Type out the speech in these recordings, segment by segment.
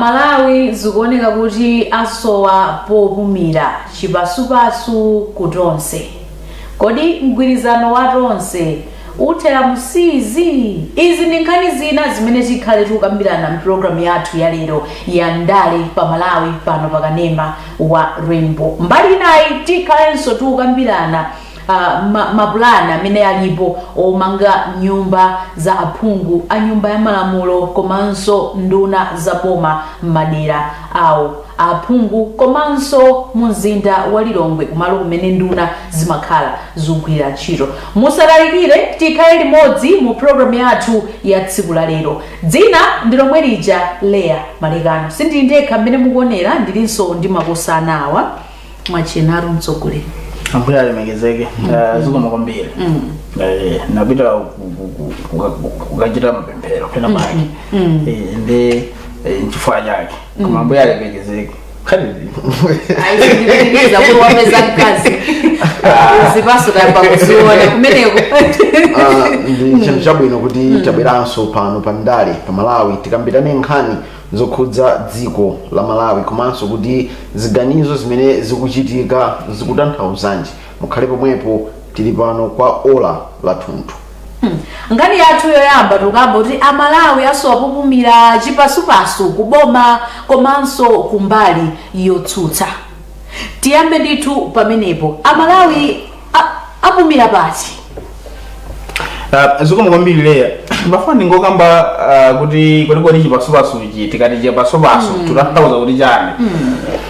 Amalawi zikuoneka kuti asowa popumira, chipasupasu kutonse. Kodi mgwirizano wa Tonse uthera musizi? Izi ndi nkhani zina zimene tikhale tikukambirana mpulogalamu yathu ya lero ya Ndale pa Malawi pano pakanema wa Rainbow. Mbali inayi, tikhalenso tikukambirana mapulani amene alipo omanga nyumba za aphungu a Nyumba ya Malamulo komanso nduna za boma m'madera awo, aphungu komanso mu mzinda wa Lilongwe, kumalo kumene nduna zimakhala zikugwirira ntchito. Musatalikire, tikhale limodzi mu programu yathu ya tsiku la lero. Dzina ndi lomwe lija, Leya Malekano. Sindili ndekha mmene mukuonera, ndilinso ndi makosana awa. Mwachenatu, mtsogoleri. Ambuye alemekezeke. Zikomo kwambiri. Napita kukachita mapemphero pena pake. Ndi nchifukwa chake, koma Ambuye alemekezeke. Khali Aisindipitiriza kuti wapeza mkazi, zipaso tayamba kuziona kumeneko. Ah, ndi chinthu chabwino kuti tabweranso pano pa Ndale pa Malawi, tikambirane nkhani zokhudza dziko la Malawi komanso kuti ziganizo zimene zikuchitika zikutanthauzanji. Mukhale pomwepo, tili pano kwa ola lathunthu. Nkhani yathu yoyamba, tikukamba kuti Amalawi asowa popumira, chipasupasu kuboma komanso kumbali yotsutsa. Tiyambe ndithu pamenepo. Amalawi apumira pati? Zikomo kwambiri, Leya. Ndimafuna ndingokamba kuti kwenikweni chipasupasu ichi, tikati chipasupasu tikutanthauza kuti chani?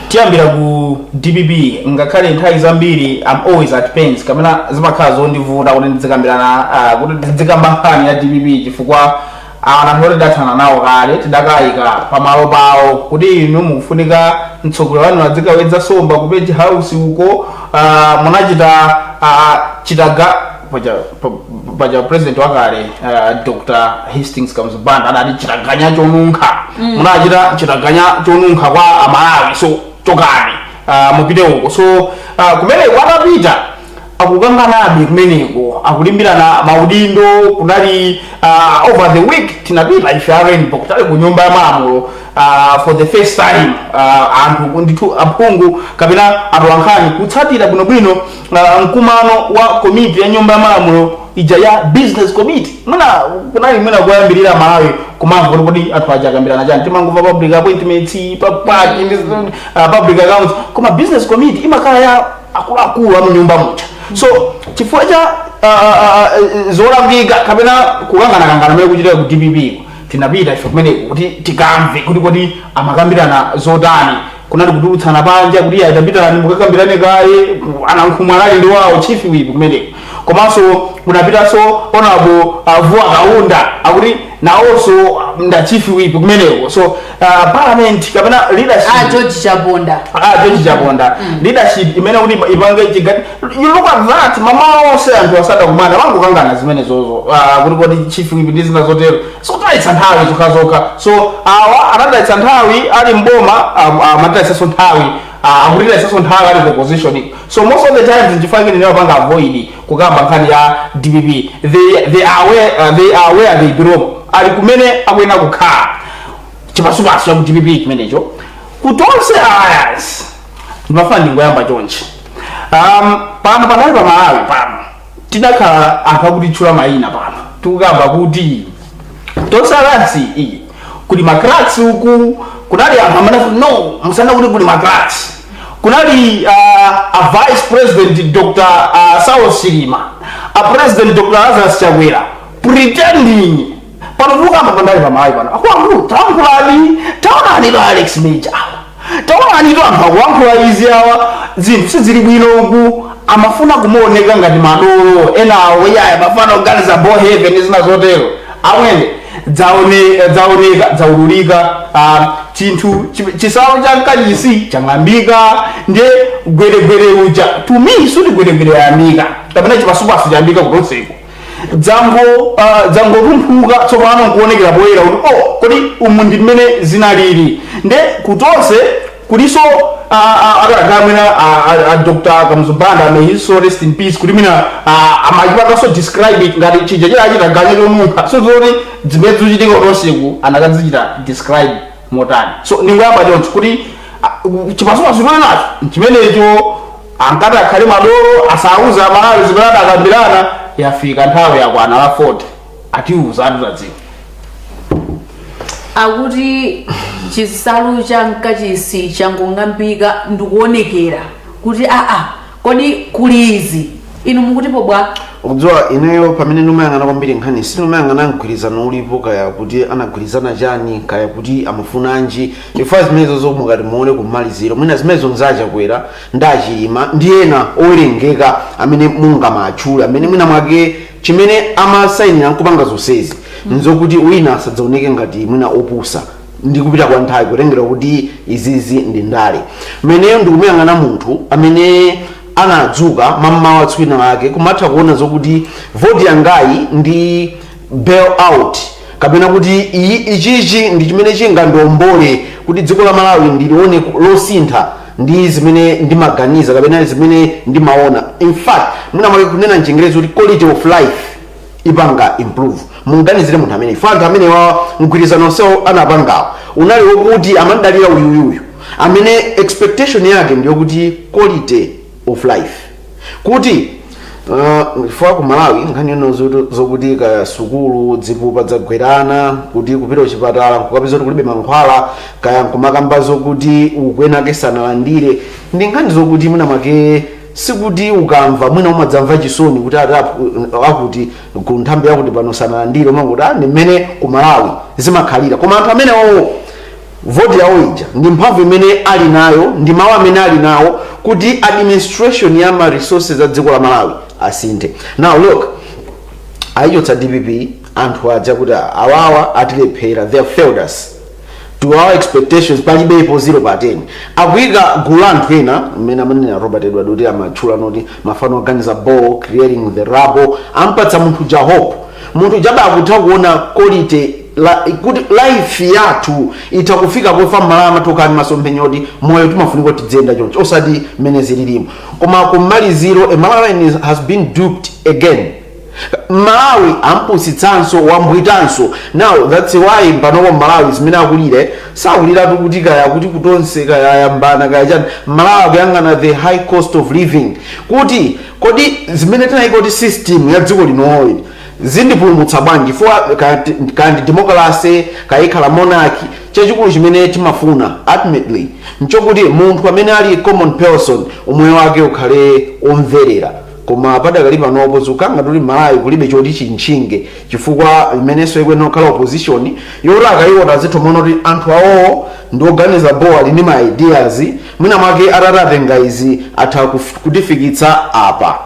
Tiyambira ku DPP. Ngakhale nthawi zambiri I'm always at pains kapena zimakhala zondivuta kuti ndizikambirana, kuti ndizikamba nkhani ya DPP, chifukwa anthu oti tidathana nawo kale, tidakayika pamalo pawo kuti inu mukufunika mtsogoleri wanu adzikawedza somba ku Page House uko. Munachita chitaga paja president wakale, Dr Hastings Kamuzu Banda, adati chitaganya chonunkha. Munachita chitaganya chonunkha kwa Amalawi, so chokani, mupite uko. So kumeneko atapita, akukanganabe kumeneko, akulimbirana maudindo. Kunali over the week tinapita ife a Rainbow kutali ku Nyumba ya Malamulo for the first time, anthu ndithu, aphungu kapena atolankhani, kutsatira bwinobwino mkumano wa komiti ya Nyumba ya Malamulo ija ya Business Committee. Mwina kunali mwina koyambirira Malawi kumamva kuti kodi anthu aja akambirana chani. Timangomva public appointments, paki ndi public accounts, koma Business Committee imakhala ya akuluakulu a mnyumba muja. So chifukwa cha zolambika kapena kukanganakangana amene kuchitika ku DPP, tinapita ife kumeneko kuti tikamve kuti kodi amakambirana zotani. Kunali kutulutsana panja kuti ayitapitani mukakambirane kaye. Anankhumwa anali ndi wawo chief whip kumeneko, komanso kunapitanso Honorable Vuwa Kaunda, akuti nawonso nda chief whip kumeneko. So parliament kapena leadership A George Chaponda. Ah, George Chaponda. Leadership imene kuti ipange chigati, you look at that, mama onse anthu asada kumana mangokangana zimene zozo, kuti kodi chief whip ndi zina zotero. So kutayitsa nthawi zokhazokha. So awa anatayitsa nthawi ali mboma, amatayitsanso nthawi, akutitayitsanso nthawi ali ku opposition. So most of the times nchifukwa chake ndinapanga avoid kukamba nkhani ya DPP. They are where they belong, ali kumene akuyenera kukhala. Chipasupasu cha ku DPP chimenecho. Ku Tonse Alliance, ndimafuna ndingoyamba chonchi. Pano panali pa Malawi pano tidakhala anthu akutitchula mayina pano, tikukamba kuti Tonse Alliance iyi kuli ma cracks uku. Kunali anthu amene akuti no, musana kuti kuli ma cracks. Kunali a Vice President Dr Saulos Chilima, a President Dr Lazarus Chakwera pretending. Pano tikukamba pandali pa Malawi pano, akuluakulu, talankhulani, taonani to Alex Major awa, taonani to anthu akulankhula izi awa, zinthu sizili bwino uku. Amafuna kumaoneka ngati madolo enawo, yaya, amafuna kuganiza bo heaven ndi zina zotero. Amwene, dzaoneka, dzaululika, chinthu chisalu cha mkachisi chang'ambika. Ndiye gweregwere uja, to me suti gweregwere yayambika kapena chipasupasu chayambika kutonseko, dzangotumphuka tsopano nkuonekera poyera kuti oh, kodi umu ndi mmene zinalili? Nde kutonse kuliso akadakhala mwina Dr Kamuzu Banda, may his soul rest in peace, kuti mwina amachipanganso describe it ngati chija chidachita ganya chonunkha. So zoti zimene zikuchitika kutonseku anakazichita describe Motani? So ndingoyamba choncho kuti chipasupasu chimene nacho chimenecho ankati akhale madolo, asauza Amalawi zimene adakambirana. Yafika nthawi, yakwana la 40, atiuza, atutadziwa. Akuti chisalu cha mkachisi changong'ambika ndikuonekera kuti aa, kodi kuli izi? Inu mukutipo bwa? Ukudziwa, ineyo pamene ndimayang'ana kwambiri nkhani, sindimayang'ana mgwirizano ulipo, kaya kuti anagwirizana chani, kaya kuti amafunanji, chifukwa zimenezo zomwe muone kumaliziro mwina zimenezo nzachakwera, ndachilima ndi ena owerengeka amene mungamatchule, amene mwina mwake chimene amasayinira nkupanga zonsezi nzokuti wina asadzaoneke ngati mwina opusa ndi kupita kwa nthawi, kutengera kuti izizi ndi ndale. Mmeneyo ndikumuyang'ana munthu amene anadzuka mammawa tsiku lake kumatha kuona zokuti voti yangayi ndi bail out, kapena kuti iyi ichichi ndi chimene chingandombole kuti dziko la Malawi ndilione losintha ndi zimene ndimaganiza kapena zimene ndimaona. In fact, mwina mwake kunena mchingerezi kuti quality of life ipanga improve. Munganizire munthu amene ife anthu amene wa mgwirizano onsewo anapangawo unali wokuti amadalira uyuyuyu amene expectation yake ndiyokuti quality of life, kuti chifukwa ku Malawi nkhani ino zokuti ka sukulu zipupa dzagwerana, kuti kupita kuchipatala nkukapeza kuti kulibe mankhwala, kaya nkumakamba zokuti ukwenake sanalandire, ndi nkhani zokuti mwina mwake sikuti ukamva mwina umadzamva chisoni kuti ati akuti ku nthambi yakuti pano sanalandire, umangoti ah, ndi mmene ku Malawi zimakhalira. Koma anthu amene owo voti yawo ija ndi mphamvu imene ali nayo, ndi mawu amene ali nawo kuti administration ya ma resources a dziko la Malawi asinthe. Now look, ayichotsa DPP, anthu aja kuti awawa atilephera, they have failed us to our expectations, palibepo, 0 pa 10. Akuyika gulu la anthu ena mmene amanena Robert Edward kuti amatchula noti mafano oganiza ball, clearing the rubble, ampatsa munthu ja hope, munthu jabe akutha kuona quality la, kuti life yathu itha kufika pofa mmalama tokani masomphenya oti moyo timafunika kuti tidziyenda choncho, osati mmene zililimo. Koma kumaliziro, a Malawian has been duped again. Malawi ampusitsanso, wambwitanso. Now that's why panopo Malawi zimene akulire, sakuliratu kuti kaya kuti kutonse, kaya ayambana, kaya chani. Malawi akuyang'ana the high cost of living, kuti kodi zimene tinayika kuti system ya dziko linoyi zindipulumutsa bwanji? Fo kaya ndi democracy, kaya ikhala monarchy, chachikulu chimene timafuna ultimately nchokuti munthu amene ali common person umoyo wake ukhale omverera. Koma padakali panopo zikukanga kuti Malawi kulibe choti chintchinge, chifukwa imenenso ikuyenera kukhala opposition yoti akayiona azithu maona kuti anthu awowo ndi oganiza bo, ali ndi ma ideas, mwina mwake atati atenga izi atha kutifikitsa apa.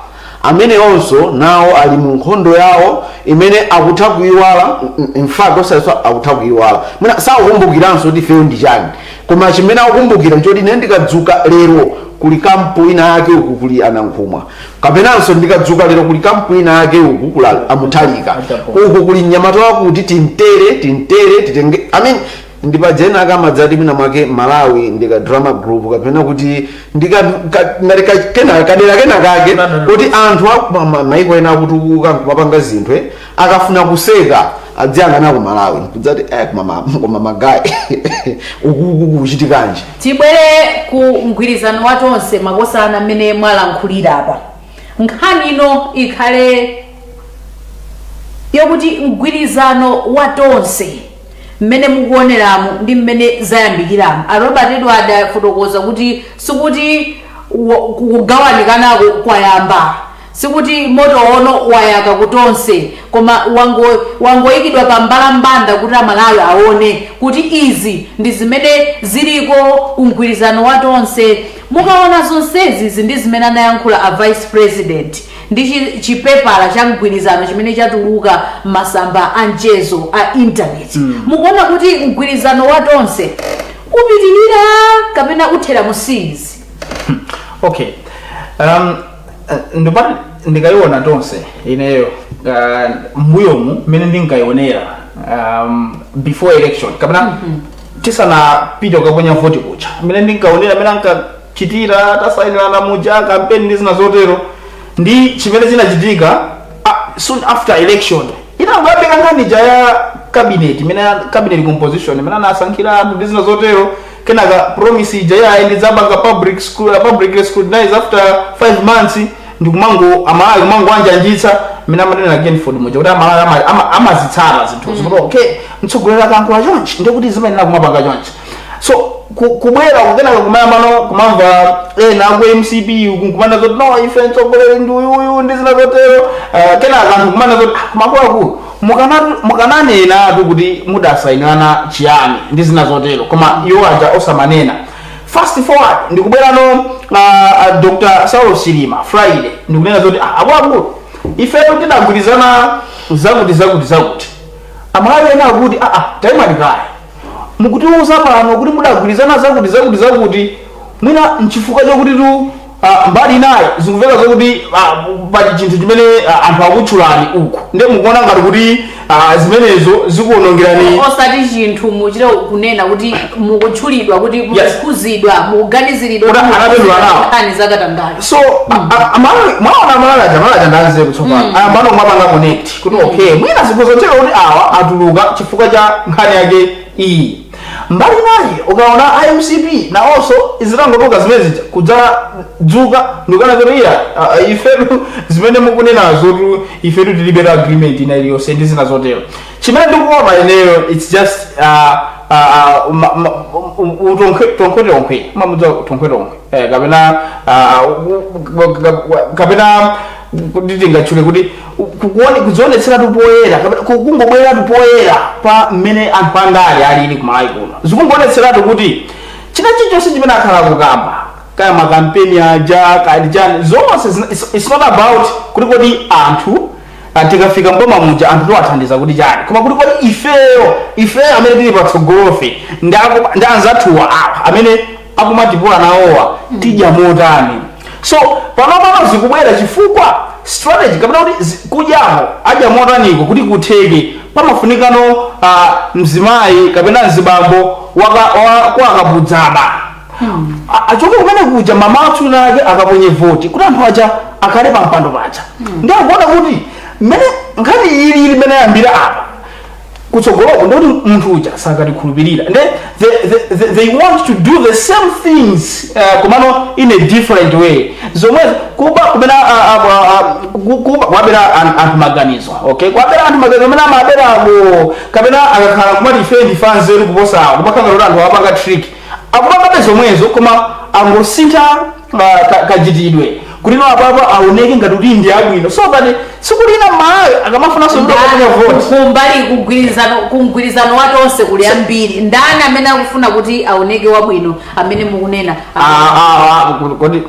Amene onso nawo ali mu nkhondo yawo imene akutha kuyiwala, in fact osaso akutha kuyiwala, mwina sakukumbukiranso kuti ifeyo ndi chani. Koma chimene akukumbukira nchoti ine ndikadzuka lero kuli camp ina yake uku kuli anankhumwa, kapenanso ndikadzuka lero kuli camp ina yake uku kula amuthalika, uku kuli mnyamata wakuti tintere tintere titenge. I mean, ndipajena akamadzati mwina mwake Malawi ndika drama group, kapena kuti ndika ngati kena kadera kena kake kuti anthu maiko ena akutukuka nkumapanga zinthu, akafuna kuseka adziyang'ana ku Malawi kudzati koma magayi ukuku kuchitikanji? Tibwere ku mgwirizano wa Tonse, makosana, mmene mwalankhulira apa. Nkhani ino ikhale yokuti mgwirizano wa Tonse mmene mukuoneramu ndi mmene zayambikiramu. A Robert Edward afotokoza kuti sikuti kugawanikanako kwayamba, sikuti moto ono wayaka kutonse, koma wangoyikidwa pa mbalambanda kuti Amalawi aone kuti izi ndi zimene ziliko ku mgwirizano wa Tonse. Mukaona zonsezi, izi ndi zimene anayankhula a vice president ndi chipepala cha mgwirizano chimene chatuluka masamba a mchezo a intaneti, mukuona kuti mgwirizano wa Tonse upitilira kapena uthera musizi? Okay, ndipati ndikayiona Tonse ineyo mbuyomu mmene ndinkayionera before election kapena tisanapite kukaponya voti kucha, mmene ndinkaonera mmene ankachitira tasayinirana muja, kampeni ndi zina zotero, ndi chimene chinachitika soon after election, inangoyambika nkhani ija ya Cabinet imene, cabinet composition imene anasankhira anthu ndi zina zotero, kenaka promise ija yayi, ndidzapanga public school, public scrutinize after 5 months, ndikumango Amalawi kumango anjanjitsa imene amanena Kenford muja kuti Amalawi amazitsata zinthuzo kuti okay, mtsogoleri akayankhula chonchi, ndikuti zimayenera kumapanga chonchi. So kubwera kukenaka kumayambano kumamva ena aku MCP kumana zoti, "No, ife mtsogoleri ndi uyuyu," ndi zina zotero. Kenaka anthu kumana zoti, "Ah, makuluakulu, mukananenatu kuti mudasayinirana chiyani," ndi zina zotero, koma iwo aja osamanena. Fast forward, ndikubwerano Dr Saulos Chilima Friday ndikunena zoti, "Ah, akuluakulu, ifeyo tidagwirizana zakuti, zakuti, zakuti." Amalawi ena akuti, "Aa, taimani kaya, mukutiuza pano kuti mudagwirizana zakuti, zakuti, zakuti, mwina nchifukwa chokuti tu mbali inayi zikumveka zokuti pali chinthu chimene anthu akutchulani uku, nde mukuona ngati kuti zimenezo zikuwonongerani." Osati chinthu muchite kunena kuti mukutchulidwa, kuti mukukhuzidwa, mukuganiziridwa Kuti kuti anapindula nawo. nkhani zakatangale. So Amalawi, mwaona Amalawi aja ndanzeru. Tsopano ayambano kumapanga connect kuti okay, mwina zikuzotero kuti awa atuluka chifukwa cha nkhani yake iyi. Mbali naye ukaona iMCP nawonso zitangotoka zimene zija, kudzadzuka ndikana kuti iya, ifetu zimene mukunenazo tu, ifetu tilibe agreement ina iliyonse ndi zina zotero. Chimene ndikuona ineyo, it's just utonkwe tonkwe tonkwe, mamudza tonkwe tonkwe, kapena kapena kuti tingatchule kuti kukuone kudzionetseratu poyera, kapena kungobweratu poyera pa mmene anthu andale alili kumalawi kuno. Zikungoonetseratu kuti china chilichonse chimene akhala kukamba, kaya makampeni aja, kaya chani, zonse it's not about kuti kodi anthu, tikafika mboma muja, anthu tiwathandiza kuti chani, koma kuti kodi ifeyo amene tili patsogolofe ndi anzathuwa awa amene akumatipula nawowa, tidya motani? So panopano zikubwera chifukwa strategy, kapena kuti kudyako adya motaniko, kuti kutheke pamafunikano mzimayi kapena mzibambo kwa akapudzama achoke kumene kuja mamathu nake akaponye voti kuti anthu aja akhale pa mpando paja. Ndi akuona kuti mmene nkhani ili ili imene yambira apa kutsogoloko, ndikuti munthu uja sakatikhulupirira, nde they want to do the same things, komano in a different way. Zomwe kuba kumene kuba kuwabera anthu maganizo, okay, kuwabera anthu maganizo amene amaberako, kapena akakhala kumati ife ndife anzeru kuposa awo, kumakhala kuti anthu apanga trick, akupangabe zomwezo, koma angosintha kachitidwe kuti no apapa aoneke ngati kuti ndi abwino, so that tsiku lina Malawi akamafunanso kuti akaponya voti. Kumbali kugwirizano, kumgwirizano wa Tonse kuli ambiri. Ndani amene akufuna kuti aoneke wabwino amene mukunena? Ah, ah, ah, kodi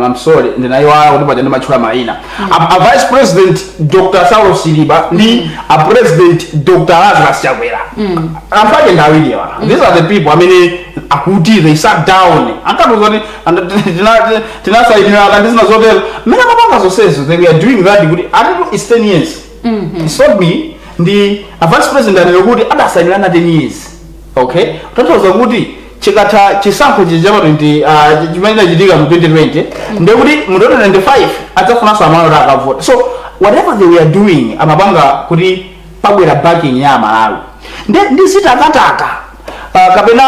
I'm sorry, ndinayiwala kuti paja ndimatchula mayina. A Vice President Dr Saulos Chilima ndi a President Dr Lazarus Chakwera, anthu ake ndi awiriwa. These are the people amene akuti they sat down, ankatiuza kuti tinasayinira ndi zina zotero. Mmene amapanga zonsezo, they were doing that kuti atitu it's 10 years. It's not me, ndi a Vice President anene kuti adasayinirana 10 years, okay? Kutanthauza kuti chikatha chisankho chija pa 20 chimene chinachitika mu 2020, ndekuti mu 2025 adzafunanso Amalawi kuti akavota. So whatever they were doing, amapanga kuti pabwera backing ya Amalawi. Ndi zitakataka kapena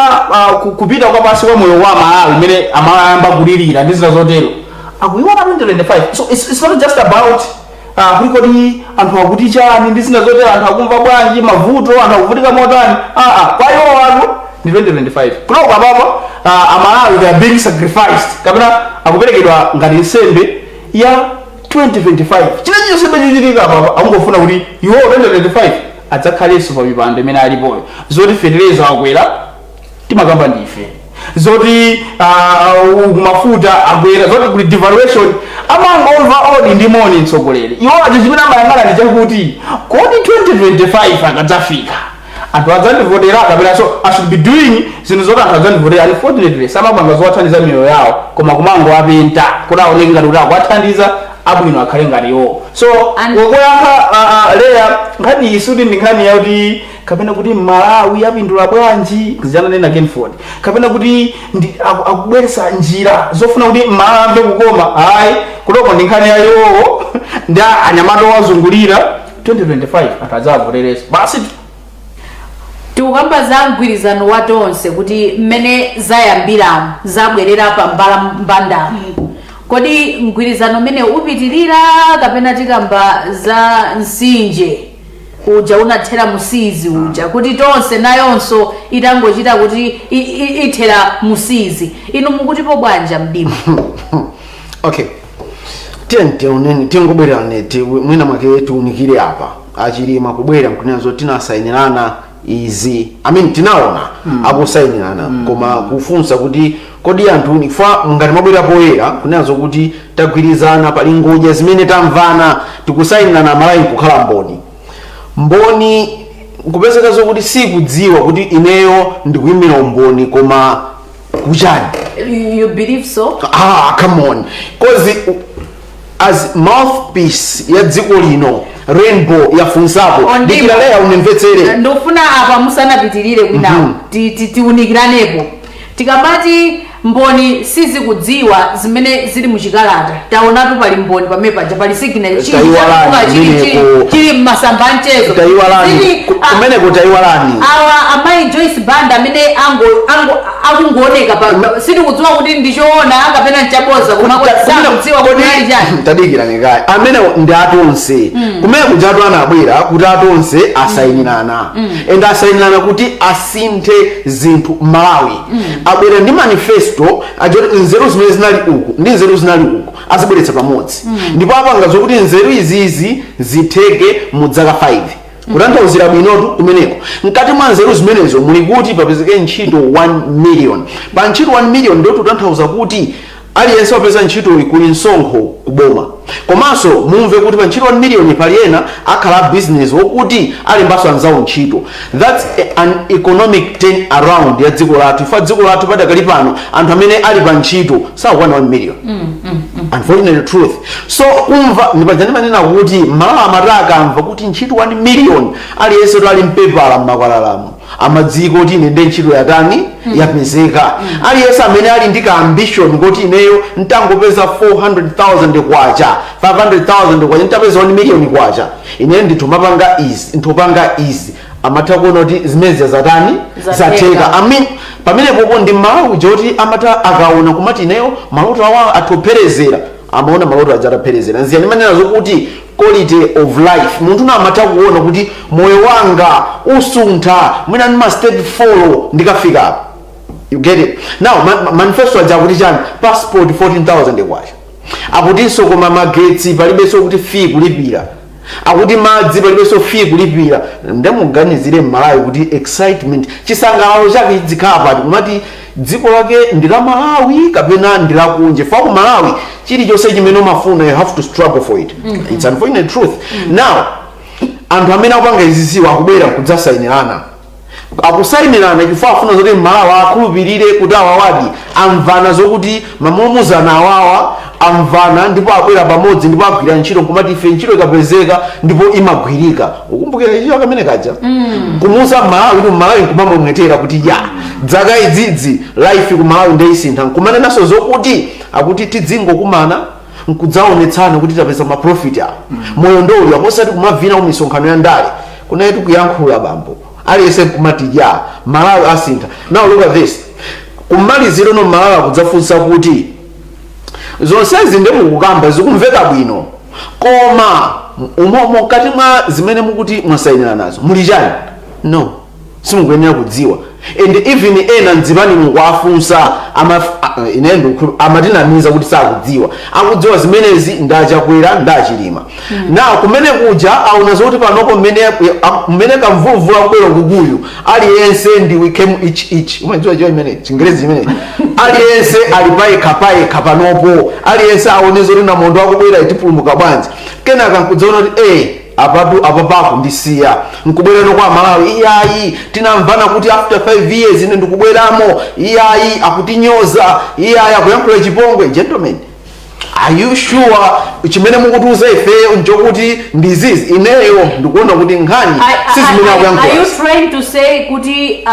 kupita kwa pasi kwa moyo wa Amalawi imene Amalawi ayamba kulirira ndi zina zotero, akuiona 2025. So it's not just about kuti kodi anthu akuti chani ndi zina zotero, anthu akumva bwanji mavuto, anthu akuvutika motani. Kwa iwo anthu ndi 2025. Kuloko apapo Amalawi, they are being sacrificed, kapena akuperekedwa ngati nsembe ya 2025. China chilichonse chichitika apapa, akungofuna kuti iwo 2025 adzakhalenso pa mipando imene alipoyo. Zoti fetereza akwera, timakamba ndife. Zoti mafuta akwera, zoti kuli devaluation, amangomva odi ndi moni mtsogoleri. Iwo acho chimene amayang'ana ndi chakuti kodi 2025 akadzafika anthu adzandivotera, kapena so I should be doing zinthu zoti anthu adzandivotera. Unfortunately, samapanga zowathandiza miyoyo yawo, koma kumangoapenta kuti aoneke ngati kuti akuwathandiza, abwino akhale ngati iwo. So kuyankha leya, nkhani iyi suti ndi nkhani yakuti kapena kuti Malawi apindula bwanji, zijananena Kenford, kapena kuti ndi akubweretsa njira zofuna kuti Malawi amve kukoma. Ayi, kutoko ndi nkhani ya iwowo ndi anyamata owazungulira. 2025 anthu adzavotereso basi. Tikukamba za mgwirizano wa Tonse, kuti mmene zayambiramo zabwerera pa mbalambandamo, kodi mgwirizano umene upitirira, kapena tikamba za msinje uja unathera musizi uja, kuti Tonse nayonso itangochita kuti ithera musizi? Inu mukutipo bwanja, Mdima? Okay, tiye tioneni, tingobwererane, mwina mwake tiunikire apa. Achilima kubwera nkunena zoti tinasayinirana izi, I mean, tinaona akusayinirana, koma kufunsa kuti kodi anthu ifa ngati mwabwera poyera kunena zokuti tagwirizana, pali ngodya zimene tamvana, tikusayinirana, Malawi nkukhala mboni, mboni nkupezeka zokuti sikudziwa kuti ineyo ndikuyimira umboni, koma kuchani? You believe so? Ah, come on, 'cause as mouthpiece ya dziko lino, Rainbow yafunsapo. Ondima. Dikira leya, unimvetsere. Ndofuna apa musanapitirire kwinawo, tiunikiranepo. Tikamati mboni sizikudziwa zimene zili muchikalata, taonatu pali mboni pamene paja, pali signature, chili Tayiwalani chakuka, kumeneko. Chili mmasamba a mchezo. Tayiwalani. Kumeneko tayiwalani. Awa amayi Joyce Banda amene ango ango akungooneka pa, sitikudziwa kuti ndichoona kapena nchaboza, koma sakudziwa kuti ali chani. Tadikira ngekayi, amene ndi atonse kumene kujatu anabwera kuti atonse asayinirana, and asayinirana kuti asinthe zinthu Malawi. Abwera ndi manifesto achoti nzeru zimene zinali uku ndi nzeru zinali uku azibweretsa pamodzi, ndipo apanga zokuti nzeru izizi zitheke mu zaka 5. Kutanthauzira bwinotu kumeneko, mkati mwa nzeru zimenezo muli kuti papezeke ntchito 1 million. Pa ntchito 1 million, ndoti kutanthauza kuti aliyense wapeza ntchito kuli msonkho kuboma. Komanso mumve kuti pa ntchito 1 million pali ena akhala business wokuti alembanso anzawo ntchito. That's an economic turn around ya dziko lathu. Ifa dziko lathu padakali pano anthu amene ali pa ntchito sakukwana 1 million, unfortunate truth. So kumva ndipaja ndimanena kuti Malawi amati akamva kuti ntchito 1 million, aliyense to ali mpepala mmakwalalamo amadziko kuti ine nde ntchito yatani, yapezeka. Aliyense amene ali ndi ka ambition kuti ineyo ntangopeza 400,000 kwacha, 500,000 kwacha, ntapeza 1 million kwacha, ine ndithumapanga izi, nthupanga izi, amatha kuona kuti zimene zatani? Zatheka. Zatheka. I mean, pamenepopo ndi Malawi uja kuti amata akaona kumati ineyo maloto awa atopherezera, amaona maloto aja atapherezera. Nziya ndimanena zokuti quality of life, munthu na amatha kuona kuti moyo wanga usuntha mwina ndi ma step 4 ndikafika apa. You get it? Now manifesto aja akuti chani? Passport 14,000 kwacha. Akutinso koma magetsi palibenso kuti fee kulipira, akuti madzi palibenso fee kulipira. Ndemuganizire Mmalawi kuti excitement, chisangalalo chake chidzikhala pati, kumati dziko lake ndi la Malawi kapena ndi lakunja? Fa ku Malawi chilichonse chimene umafuna, you have to struggle for it. It's unfortunate truth. Now anthu amene akupanga iziziwa akubwera kudzasayinirana, akusayinirana chifukwa afuna zoti Mmalawi akhulupirire kuti awawadi amvana, zokuti mamulumuzana awawa amvana ndipo abwera pamodzi ndipo agwira ntchito, nkumati ife ntchito ikapezeka ndipo imagwirika. Ukumbukira ichiyo kamene kaja kumuuza Mmalawi kuti Mmalawi nkumamwemwetera kuti ya dzaka idzidzi life ku Malawi ndeyisintha, nkumanenanso zokuti akuti tidzingokumana nkudzaonetsana kuti tapeza ma profit awo, moyo ndoli aposati kumavina ku misonkhano ya ndale kunayetu kuyankhula bambo aliyense nkumati ya Malawi asintha. Now look at this, kumaliziro no Malawi akudzafunsa kuti zonsezi ndi mukukamba zikumveka bwino, koma umomo mkati mwa zimene mukuti mwasayinira nazo muli chani? No, simukuyenera kudziwa. And even ena mdzipani mukuwafunsa, ine amatinamiza kuti sakudziwa. Akudziwa zimenezi ndachakwera, ndachilima. Now kumene kuja aona zoti panopo mmene kamvuluvulu akubwera kukuyu, aliyense ndi we came each each, umadziwa chiwa imene Chingerezi chimene aliyense ali payekha payekha. Panopo aliyense aone zoti namondo akubwera, itipulumuka bwanji? Kenaka nkudzaona kuti apatu apapapo ndisiya nkubwerano kwa Malawi. Iyayi, tinamvana kuti after 5 years ine ndikubweramo. Iyayi, akutinyoza. Iyayi, akuyankhula chipongwe. Gentlemen, are you sure chimene mukutiuza ifeyo nchokuti ndizizi? Ineyo ndikuona kuti nkhani si zimene Are you akuyankhula. trying to say kuti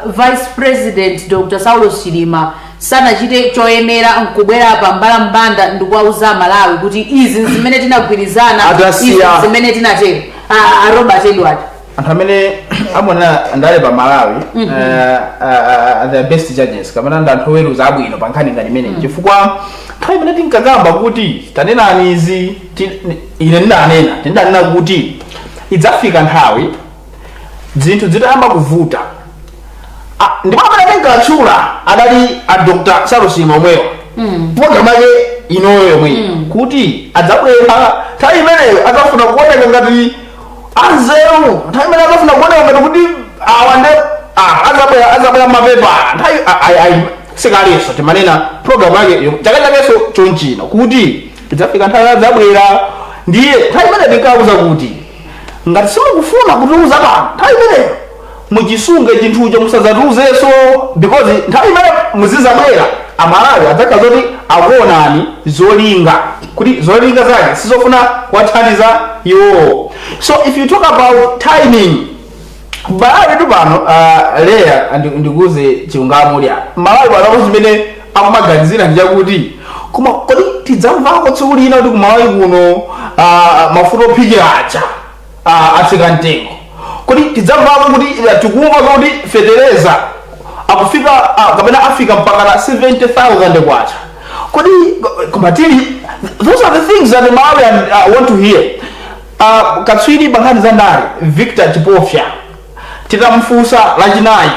Vice President Dr Saulos Chilima sanachite choyenera nkubwera pa mbalambanda ndikuwauza Malawi kuti izi zimene tinagwirizana, izi Atasiya. zimene tinatero? A Robert Edward. Anthu amene Amona ndale pa Malawi, the best judges kapena ndi anthu oweruza abwino pa nkhani ngati imeneyi, chifukwa nthawi imene tinkakamba kuti tanenani izi, ine ndindanena kuti idzafika nthawi zinthu zitayamba kuvuta. Ah, ndipo amene tinkatchula adali a Dr. Salusima omwewa, program yake inoyo yomweyo, kuti adzabwera nthawi imeneyo adzafuna kuoneka ngati anzeru, nthawi imene adzafuna kuoneka ngati kuti awa nde adzabwera mapepa nthawi sikalenso timanena program yake chaka chakenso chonchino kuti idzafika nthawi adzabwera. Ndiye nthawi imene tinkauza kuti ngati simukufuna kutiuza pano, nthawi imeneyo muchisunge chinthucho, musadzatiuzenso, because nthawi imene muzizabwera Amalawi adzakhala zoti akuonani zolinga, kuti zolinga zake sizofuna kuwathandiza iwowo. So if you talk about timing, Malawi tu pano, leya ndikuuze chilungamo lya Malawi pano, zimene akumaganizira ndi chakuti koma kodi tidzamvako tsiku lina kuti kumalawi kuno mafuta ophikira aja atsika mtengo? Kodi tidzamvako kuti tikumva kuti fetereza akufika kapena afika mpaka na 70,000 kwacha? Kodi koma tili, those are the things that the Malawian want to hear. Katswiri pankhani za ndale Victor Chipofya titamfunsa Lachinayi,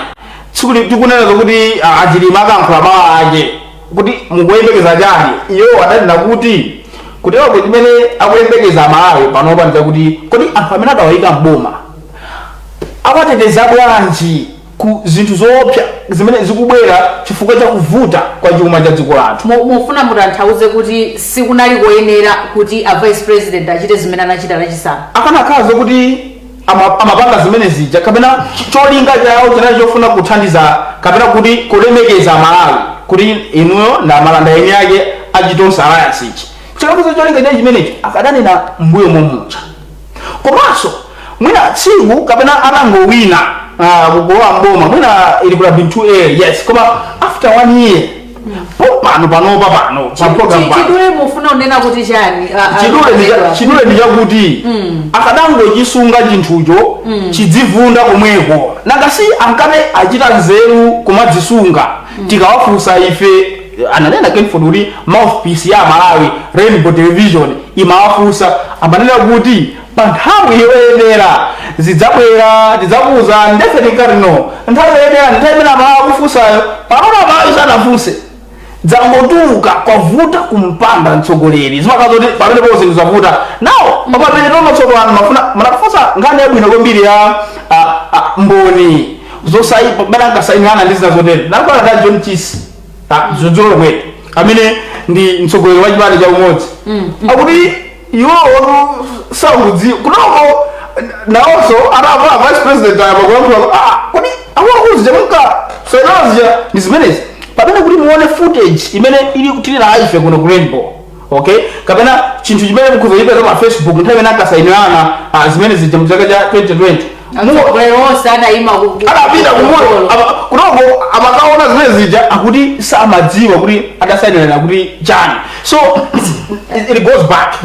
tsiku tikunena zokuti achilima akankhula mawu ake, kuti mukuyembekeza chani, iwo adanena kuti kuterako chimene akuyembekeza Malawi panopa ndi chakuti kodi anthu amene adawayika mboma awateteza bwanji ku zinthu zoopsa zimene zikubwera chifukwa cha kuvuta kwa chuma cha dziko lathu. Mufuna mutanthauze kuti sikunali koyenera kuti a vice president achite zimene anachita Lachisanu? Akanakhala zokuti amapanga zimene zija kapena cholinga chawo chinali chofuna kuthandiza kapena kuti kulemekeza Malawi, kuti inuyo ndamalanda eni ake achitonse alliance ichi chikakuza cholinga chachi chimenechi, akadanena mbuyo momucha. Komanso mwina tsiku kapena atangowina kukulowa mboma, mwina it could have been too early, yes, koma after one year pompano panopa pano pa program pano. Chidule mufuna kunena kuti chani? Chidule ndi chakuti akadangochisunga chinthucho chidzivunda komweko. Nanga si ankati achita nzeru kumadzisunga, tikawafunsa ife, ananena Kenford kuti mouthpiece ya Malawi Rainbow Television imawafunsa, amanena kuti pa nthawi yoyenera zidzabwera, tidzakuza. Ndefe tinkati no, nthawi yoyenera ndi nthawi imene Amalawi akufunsayo. Panopa Amalawi sanafunse, dzangotuluka kwavuta kumpanda mtsogoleri, zimakhala zoti pamenepo zinthu zavuta nawo pamapeto. Tsopano mafuna manakufunsa nkhani yabwino kwambiri ya mboni zosaipa bana ankasainirana ndi zina zotero. Nakwana da John Chisi dzulo lomweli, amene ndi mtsogoleri wa chipani cha Umodzi, akuti iwowo sakudziwa kunoko nawonso atava vice president ayamba kuyankhula, kodi akuluakulu zija munka sainirana zija ndi zimenezi? Pamene kuti muone footage imene ili tili nayo ife kuno ku Rainbow, okay, kapena chinthu chimene mukhoza kuchipeza pa Facebook, nthawi imene ankasainirana zimene zija mu chaka cha 2020. Atsogoleri onse adayima Adapita kumbuyo kunoko amakaona zimene zija, akuti samadziwa kuti adasainirana kuti chani. So it goes back.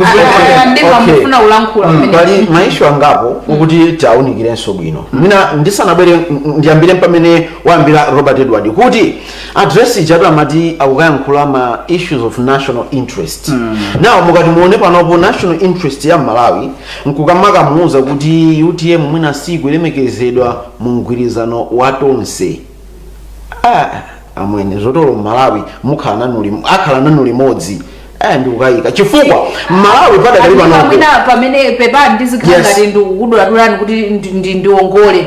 Ndimva. Okay. Mufuna kulankhula pamene. Pali ma issue angapo ukuti tiawunikirenso bwino. Mwina ndisanabwere, ndiyambire pamene wayambira Robert Edward, kuti address ijatu amati akukayankhula ma issues of national interest. Now mukati muone panopo national interest ya Malawi nkukamakamuuza kuti UTM mwina sikulemekezedwa mu mgwirizano wa Tonse. Amwene, zotolo Malawi mukhala nanu akhala nanu limodzi, ndikukayika chifukwa Malawi padakali panopo Mwina pamene pepani ndizikhala ngati ndikukuduladulani kuti ndiwongole.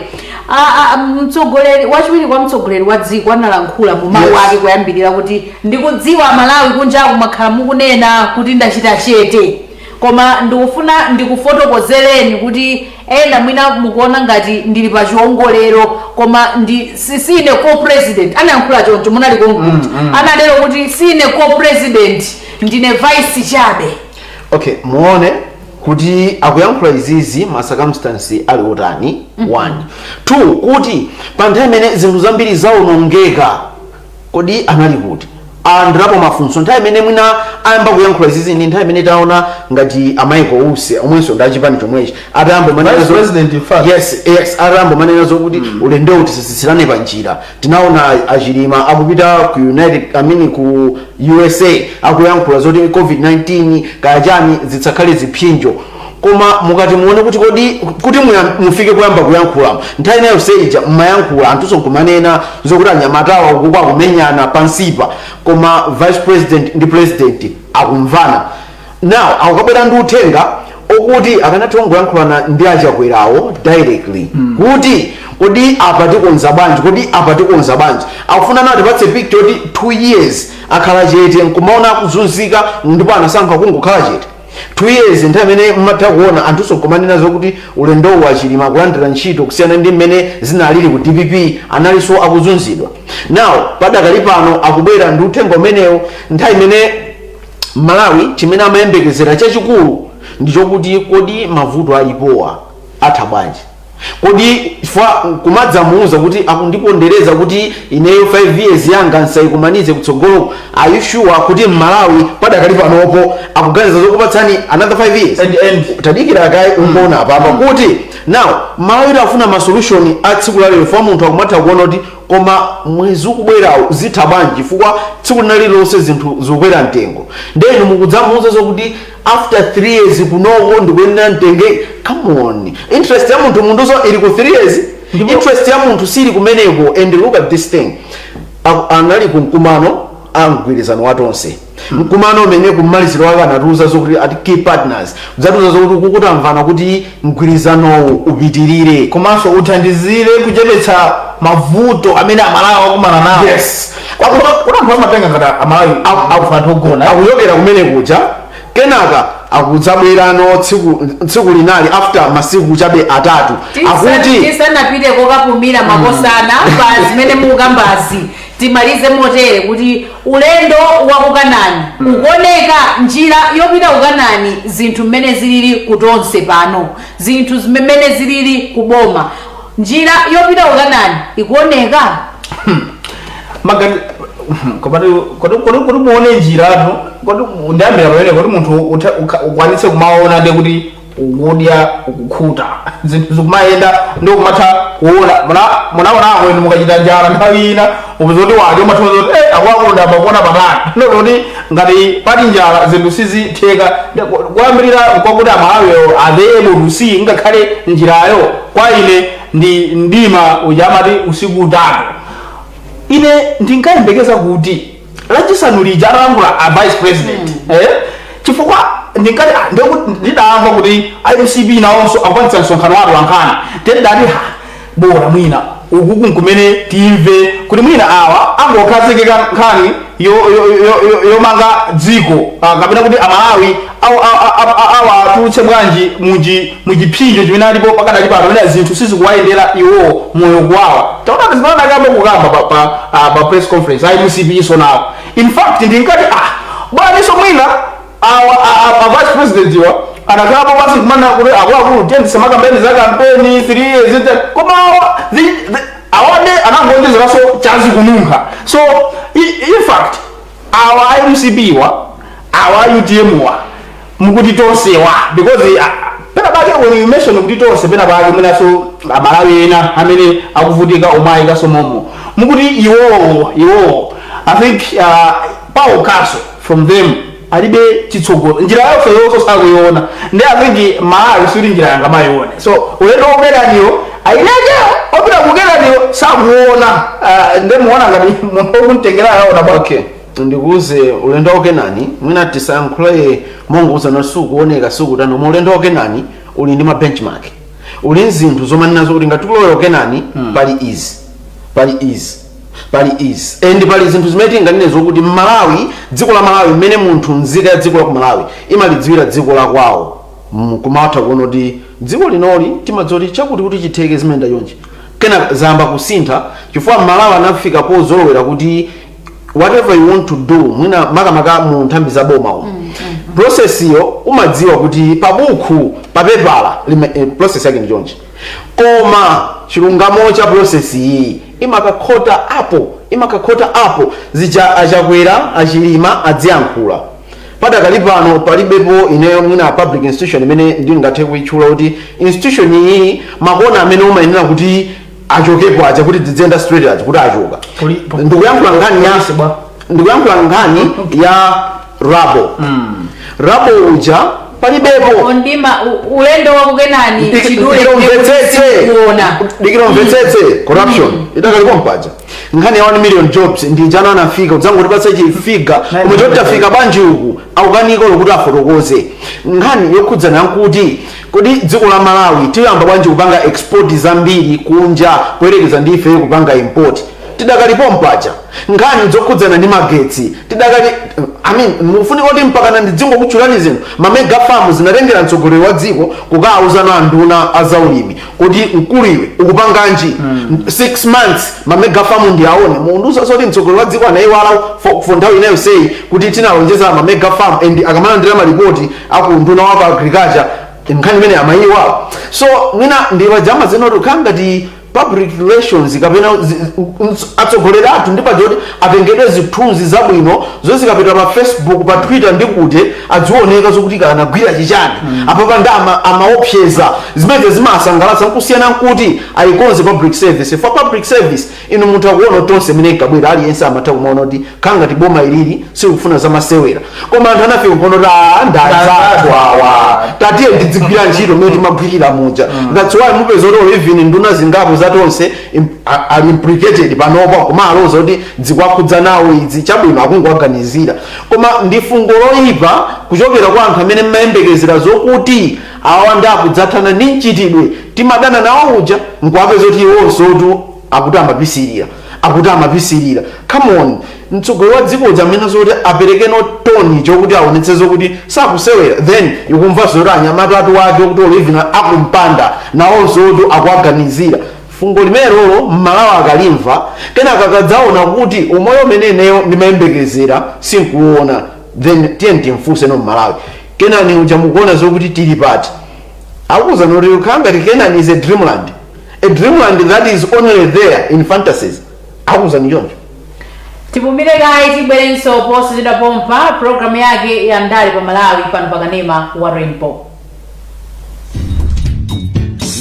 Mtsogoleri wachiwiri kwa mtsogoleri wa dziko analankhula mu mawu ake kuyambirira kuti ndikudziwa Malawi kunjaku mwakhala mukunena kuti ndachita chete, koma ndikufuna ndikufotokozereni kuti ena mwina mukuona ngati ndili pa chiwongolero, koma ndi sine co-president. Anayankhula choncho, munali konkuti, anatero kuti sine co-president, ndine vice chabe. Okay, muone kuti akuyankhula izizi ma circumstance ali otani. One, two, kuti pa nthawi imene zinthu zambiri zawonongeka, kodi anali kuti? Alandirapo mafunso nthawi imene mwina ayamba kuyankhula izizi, ndi nthawi imene taona ngati a Michael Usi, omwenso ndi achipani chomwechi, atayamba manena Vice President, in fact. Yes, atayamba manena zokuti ulendo tisasitsirane pa njira. Tinaona a Chilima akupita ku United, I mean, ku USA, akuyankhula zoti COVID-19 kaya chani zitsakhale zipsinjo. Koma mukati muone kuti kodi kuti mufike kuyamba kuyankhula, nthawi inayo seija mmayankhula, anthunso nkumanena zokuti anyamatawa ukuku akumenyana pansipa, koma vice president ndi president akumvana. Now akukabwera ndi uthenga okuti akanatha kungoyankhulana ndi Achakwerawo directly kuti kodi apa tikonza bwanji, kodi apa tikonza bwanji? Akufuna nawo tipatse picture kuti 2 years akhala chete nkumaona akuzunzika, ndipo anasankha kungokhala chete 2 years, nthawi imene mmatha kuona anthunso nkumanena zokuti ulendowu Achilima akulandira ntchito kusiyana ndi mmene zinalili ku DPP, analinso akuzunzidwa. Now padakali pano akubwera ndi uthenga umenewo, nthawi imene Malawi chimene amayembekezera chachikulu ndi chokuti kodi mavuto alipowa atha bwanji? Kodi chifukwa kumadzamuuza kuti akundipondereza kuti ineyo 5 years yanga nsayikumanize kutsogolo? Are you sure kuti Mmalawi padakali panopo akuganiza zokupatsani another 5 years? And Tadikira kaye, ukuona apapa kuti now Malawi afuna ma solution a tsiku la lero. Fa munthu akumatha kuona kuti koma mwezi ukubwerawo zitha bwanji, chifukwa tsiku lina lililonse zinthu zikukwera mtengo. Ndenu mukudzamuuza zokuti after 3 years kunoko ndikuyenera mtenge. Come on, interest ya munthu, munthuso ili ku 3 years, interest ya munthu sili kumeneko. And look at this thing. Anali ku mkumano a mgwirizano watonse, mkumano umene kumaliziro wake anatiuza zokuti ati key partners kudzatiuza zokuti kukutamvana kuti mgwirizanowu upitirire. Komanso uthandizire kuchepetsa mavuto amene Amalawi akumana nawo. Kuti anthu amatenga ngati Amalawi akufa anthu ogona. Akuchokera kumene kuja, kenaka akudzabwerano tsiku linali after masiku chabe 3 akuti Tisanapite kokapumira, makosana, pa zimene mukukambazi, timalize motere kuti ulendo wa kukanani ukuoneka, njira yopita kukanani, zinthu mmene zilili kutonse pano, zinthu mmene zilili kuboma, njira yopita kukanani ikuoneka? Magani komati kodi muone njiratu, kodi ndiyambira pamene kodi munthu ukwanitse kumaona ndi kuti ukudya, ukukhuta, zinthu zikumayenda, ndi kumatha kuona. Munaonako inu mukachita njala nthawi ina, upeza kuti wadya, umatha kuti akuluakulu ndamba kuona patali. Ndoti ngati pali njala zinthu sizitheka. Kuyambirira kwakuti Amalawiyo, are they able to see ngakhale njirayo? Kwa ine ndi mdima uja amati usiku utatu. Ine ndinkayembekeza kuti Lachisanu lija atalankhula a vice president, chifukwa ndinkati ndikuti ndidamva kuti IMCP nawonso akupangitsa msonkhano watu wankhani, tendati ha, bora mwina ukuku nkumene timve kuti mwina awa angokhazikika nkhani yomanga dziko, kapena kuti Amalawi awatulutse bwanji muchipsinjo chimene alipo pakadali pano, pamene zinthu sizikuwayendera iwowo, moyo kuwawa. Taona zimene anakamba kukamba pa press conference IMCP iso nawo. In fact ndinkati bwaniso mwina awa a vice president wa anakhalapo basi kumana kuti akuluakulu, tiye tisama kampeni za kampeni 3 years koma awa awade anangonjezeranso chazi kununkha. So in fact awa IMCP wa, awa UTM wa, mukuti tonsewa, because pena pake when you mention kuti tonse, pena pake mwinaso Amalawi ena amene akuvutika omwe ayikaso momo, mukuti iwowo, I think pawokaso from them alibe chitsogolo, njira yonse yonso sakuiona. Ndi I think Malawi sikuti njira yanga mayione. So ulendo wokeraniwo ayileke, opita kukeraniwo sakuona. Ndi muona ngati munthu okumtengera yaona bwa. Okay, ndikuuze, ulendo wakenani mwina tisayankhule mongouzana, sukuoneka, sukutano. Mu ulendo wakenani uli ndi ma benchmark, uli nzinthu zomanena zokuti ngati tikulowera kenani, pali izi, pali izi, pali izi, and pali zinthu zimene tinganene zokuti Mmalawi, dziko la Malawi, mmene munthu nzika ya dziko la ku Malawi imalidziwira dziko la kwawo, kumatha kuona kuti dziko linoli timadziwa kuti chakuti kuti chitheke zimene chonchi. Kena zayamba kusintha chifukwa Mmalawi anafika pozolowera kuti whatever you want to do, mwina makamaka mu nthambi za boma umu, process iyo umadziwa kuti pabuku, papepala process yake ndi chonchi, koma chilungamo cha process iyi imakakhota apo. Imakakhota apo zija Achakwera, Achilima adziyankhula. Padakali pano palibepo ineyo mwina public institution imene ndingathe kuitchula kuti institution iyi makona amene umayenera kuti achokepo aja kuti dziyenda straight aja kuti achoka. Ndikuyankhula nkhani ya Polisi bwa. Ndikuyankhula nkhani ya rubble, rubble uja palibepo. Ndima ulendo wakukenani chidule. Dikira Kuona. Dikira umvetsetse, corruption idakalipo mpaja. Nkhani ya 1 million jobs ndi jana anafika udzangotipatsa chifiga koma choti tafika banji uku akukanika lokuti afotokoze. Nkhani yokhudzana nkuti kodi dziko la Malawi tiyamba bwanji kupanga export zambiri kunja kuyerekeza ndi ife kupanga import? Tidakalipo mpaja. Nkhani zokhudzana ndi magetsi tidakali, I mean, mufunika kuti mpakana ndidzingo kutchulani zinthu. Ma mega farm zinatengera mtsogoleri wa dziko kukawauza anduna azaulimi kuti mkulu iwe ukupanganji 6 months ma mega farm ndi aone munduza zoti mtsogoleri wa dziko anayiwala for nthawi inayo sei kuti tinalonjeza ma mega farm and akamalandira malipoti aku nduna wa agriculture nkhani imene amayiwala. So mwina ndipajama zinoti kukhala ngati public relations kapena atsogoleri athu ndi paja kuti atengedwe zithunzi zabwino zozikapita pa Facebook, pa Twitter ndi kuti adzioneka zokuti kanagwira chichani apapa ndi amaopseza zimene zimasangalatsa nkusiyana nkuti ayikonze public service. For public service inu munthu akuona tonse imene ikabwera aliyense amatha kumaona kuti khangati boma ilili sikufuna zamasewera, koma anthu anafika nkono kuti "Ah, ndadzathu awa, tatiye ndidzigwira ntchito mmene timagwirira muja." That's why mupeza kuti even nduna zingapo zatonse ali implicated panopo, koma aloza kuti dzikwakhudza nawo idzi chabwino akungoaganizira. Koma ndi fungo loyipa kuchokera kwa anthu amene mmayembekezera zokuti awa ndi akudzathana ndi mchitidwe timadana nawo uja, nkuwapeza kuti iwonsotu akuti amapisirira, akuti amapisirira. Come on, mtsogoleri wa dziko uja amene zoti aperekeno toni chokuti aonetse zokuti sakusewera, then ikumva zoti anyamata atu wake okuti even akumpanda nawonso kuti akuaganizira. Fungo limenelo Mmalawi akalimva kenaka akadzaona kuti umoyo umene ineyo ndimayembekezera sinkuona, then tiye timfunse no Mmalawi, Kenani uja mukuona zokuti tili pati? Akuza kuti kukhala ngati Kenani is a dreamland, a dreamland that is only there in fantasies. Akuza ni choncho. Tipumire kaye, tibwerenso posachedwa pompa. Programu yake ya Ndale pa Malawi pano pakanema wa Rainbow.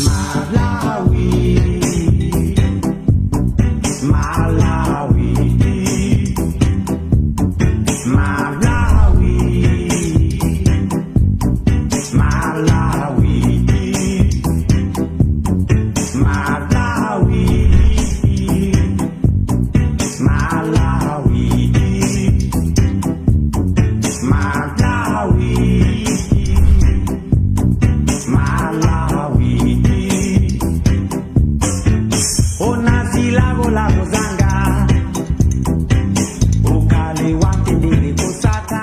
Malawi, Malawi, Malawi, Malawi, Malawi, Malawi, Malawi, Malawi. Ona zilakolako zanga ukale wantendere kusata.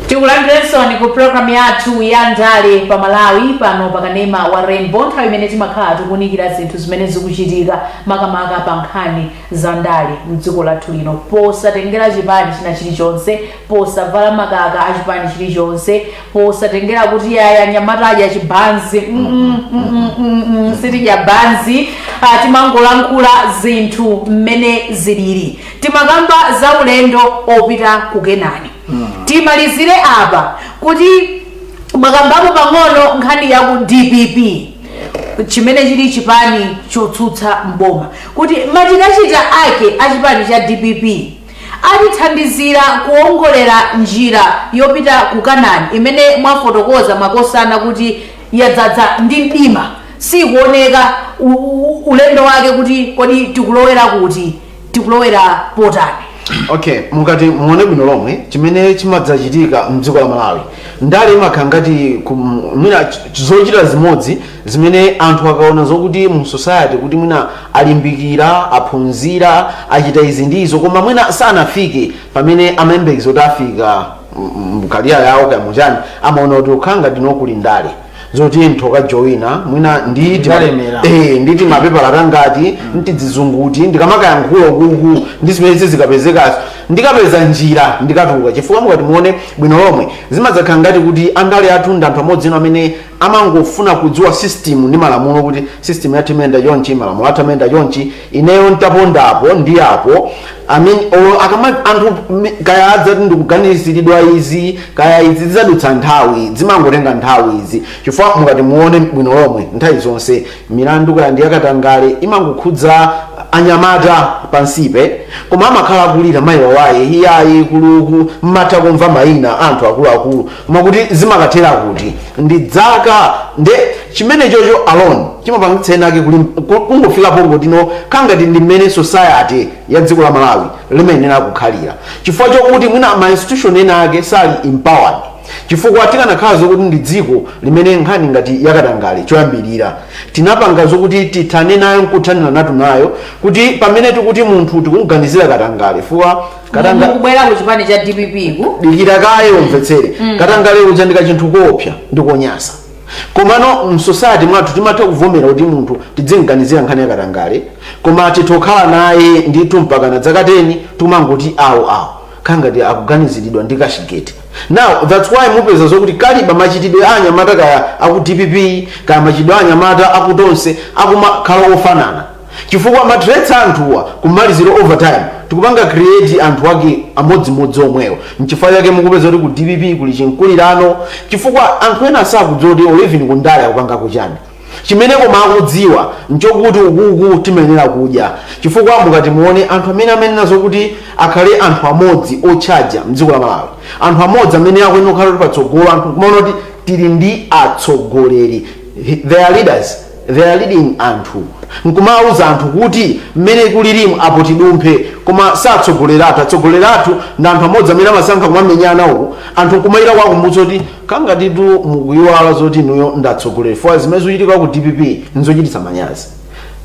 Tikulandirenso ku programu yathu ya Ndale pa Malawi pano pakanema wa Rainbow, nthawi imene timakhala tikuwunikira zinthu zimene zikuchitika makamaka pa nkhani za ndale mdziko lathu lino, posatengera chipani china chilichonse, posavala makaka a chipani chilichonse, posatengera kuti yaya nyamata adya chibanzi. Sitidya banzi. Ah, timangolankhula zinthu mmene zilili. Timakamba za ulendo opita ku Kenani. Timalizire apa kuti mwakambapo pang'ono nkhani ya ku DPP chimene chili chipani chotsutsa mboma, kuti machitachita ake a chipani cha DPP atithandizira kuongolera njira yopita ku Kanani imene mwafotokoza makosana kuti yadzadza ndi mdima, sikuoneka ulendo wake kuti kodi tikulowera kuti, tikulowera potani? Okay, mukati muone bwino lomwe chimene chimadzachitika mdziko la Malawi, ndale imakhala ngati mwina zochita zimodzi zimene anthu akaona zokuti mu society kuti mwina alimbikira, aphunzira, achita izi ndizo, koma mwina sanafike pamene amayembekeza kuti afika mcareer yawo kaya muchani, amaona kuti ukhala ngati nokuli ndale zoti nthu okajoyina mwina nditi Ndalemera. Nditi mapepala tangati ntizizunguti ndikamakayankhula kuku ndi zimene zikapezekazo. Ndikapeza njira ndikatuluka, chifukwa mukati muone bwino lomwe, zimadzakhala ngati kuti andale athu ndi anthu amodzi ino amene amangofuna kudziwa system ndi malamulo, kuti system yathu imayenda chonchi, malamulo athu amayenda chonchi, ineyo ntapondapo ndi apo. I mean, olo akama anthu kaya adzati ndikuganiziridwa izi, kaya izi, zizadutsa nthawi, zimangotenga nthawi izi, chifukwa mukati muone bwino lomwe, nthawi zonse milandu kaya ndi yakatangale imangokhudza anyamata pansipe, koma amakhala akulira mayi wawaye iyayi kuluku, mmatha kumva mayina anthu akuluakulu, koma kuti zimakathera kuti ndi dzaka nde chimene chocho alone chimapangitsa ena ake kungofikapo ngotino kangati ndi mmene society ya dziko la Malawi limayenera kukhalira, chifukwa chokuti mwina ma institution ena ake sali empowered. Chifukwa tikanakhala zokuti ndi dziko limene nkhani ngati yakatangale choyambirira tinapanga zokuti tithane nayo nkuthanira natu nayo, kuti pamene tikuti munthu tikuganizira katangale, fuwa katanga Mukubwera ku chipani cha DPP ku Dikira kaye umvetsere. Katangale uja ndi kachinthu koopsa ndikonyasa, komano msociety mwathu timatha kuvomera kuti munthu tidzinganizira nkhani ya katangale, koma titokhala naye ndithu mpaka na zaka 10, timangoti awo awo khangati akuganiziridwa ndi cashgate. Now that's why mupeza zokuti kaliba machitidwe a anyamata kaya aku DPP, kaya machitidwe a anyamata akutonse akumakhala ofanana, chifukwa matraits anthuwa kumaliziro over time tikupanga create anthu ake amodzimodzi omwewo. Nchifukwa chake mukupeza kuti ku DPP kuli chinkulirano, chifukwa anthu ena sakudziwa kuti olivin kundale akupanga kuchani. Chimene koma akudziwa nchokuti ukuku timayenera kudya, chifukwa mukati muone anthu amene amenena zokuti akhale anthu amodzi otchaja mdziko la Malawi, anthu amodzi amene akuyenera kukhala kuti patsogolo, anthu kumaona kuti tili ndi atsogoleri, they are leaders, they are leading anthu, nkumawuza anthu kuti mmene kulirimu apo tidumphe, koma satsogoleratu. Atsogoleratu ndi anthu amodzi amene amasankha kumamenyana uku, anthu nkumayira kwakumbutsa kuti kangatitu mukuyiwala zoti inuyo ndatsogoleri. Fwa zimene zikuchitika ku DPP nzochititsa manyazi.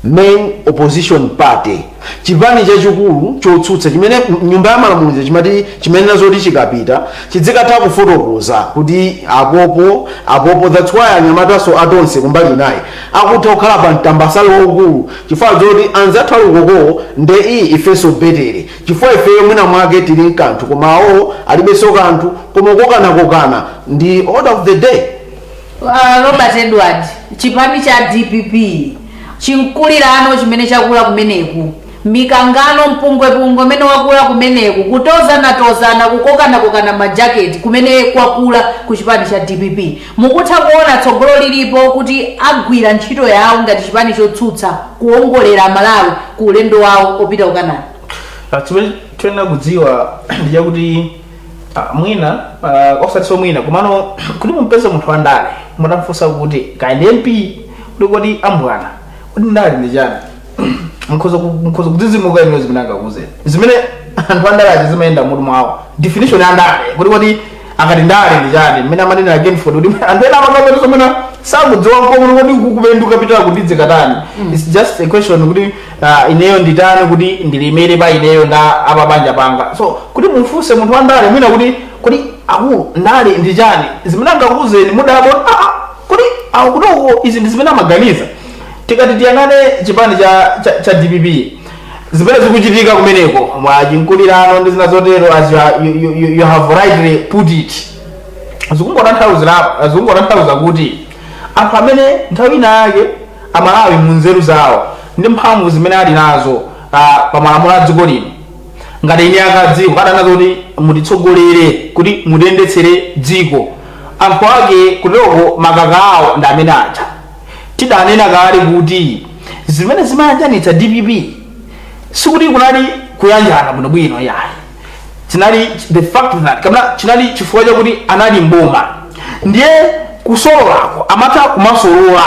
Main opposition party, chipani chachikulu chotsutsa chimene nyumba ya malamulo chimati chimenena zoti chikapita chidzikatha kufotokoza kuti apopo apopo. That's why anyamataso atonse kumbali inayi akutha kukhala pa mtambasale waukulu, chifukwa zoti anzathu ali ukokowo nde iyi ifenso betere, chifukwa ifeyo mwina mwake tili mkanthu, koma awo alibenso kanthu, koma kokanakokana ndi order of the day. Robert Edward, chipani cha DPP, chinkulirano chimene chakula kumeneku, mikangano, mpungwepungwe umene wakula kumeneku, kutozanatozana, kukokanakokana majaketi kumene kwakula ku chipani cha DPP, mukutha kuona tsogolo lilipo kuti agwira ntchito yawo ngati chipani chotsutsa kuwongolera Malawi ku ulendo wawo opita kukanani? Chimene tiyenera kudziwa ndi chakuti mwina osatinso mwina, komano kuti mumpeze munthu wandale mutamfunsa kuti kaya ndi MP, kuti kodi ambwana, kuti ndale ndi chani, mukhoza kudzidzimuka ino zimene angakuuzeni, zimene anthu andale aja zimayenda mutu mwawo, definition ya ndale, kuti kodi akati ndale ndi chani, mmene amanena again for kuti anthu ena amakapeto zomwe sakudziwa nkomwe kuti kupenduka pitira kundidze katani. It's just a question kuti ineyo nditani kuti ndilimere pa ineyo nda apabanja panga. So kuti mumfunse munthu wa ndale mwina kuti akulu, ndale ndi chani, zimene angakuuzeni mudabo kuti akutoko izi ndi zimene amaganiza. Tikati tiyang'ane chipani cha DPP, zimene zikuchitika kumeneko mwachinkulirano ndi zina zotero, as you have rightly put it, zikungotanthauza kuti anthu amene nthawi ina yake Amalawi mu nzeru zawo ndi mphamvu zimene ali nazo pa malamulo a dziko lino, ngati ine akadziko adanazo kuti mutitsogolere, kuti mutiyendetsere dziko, anthu ake kuteroko makaka awo ndi amene aja tidanena kale kuti zimene zimayanjanitsa DPP sikuti kunali kuyanjana bwinobwino yayi, chinali the fact that kapena chinali chifukwa chakuti anali mboma, ndiye kusololako amatha kumasolola,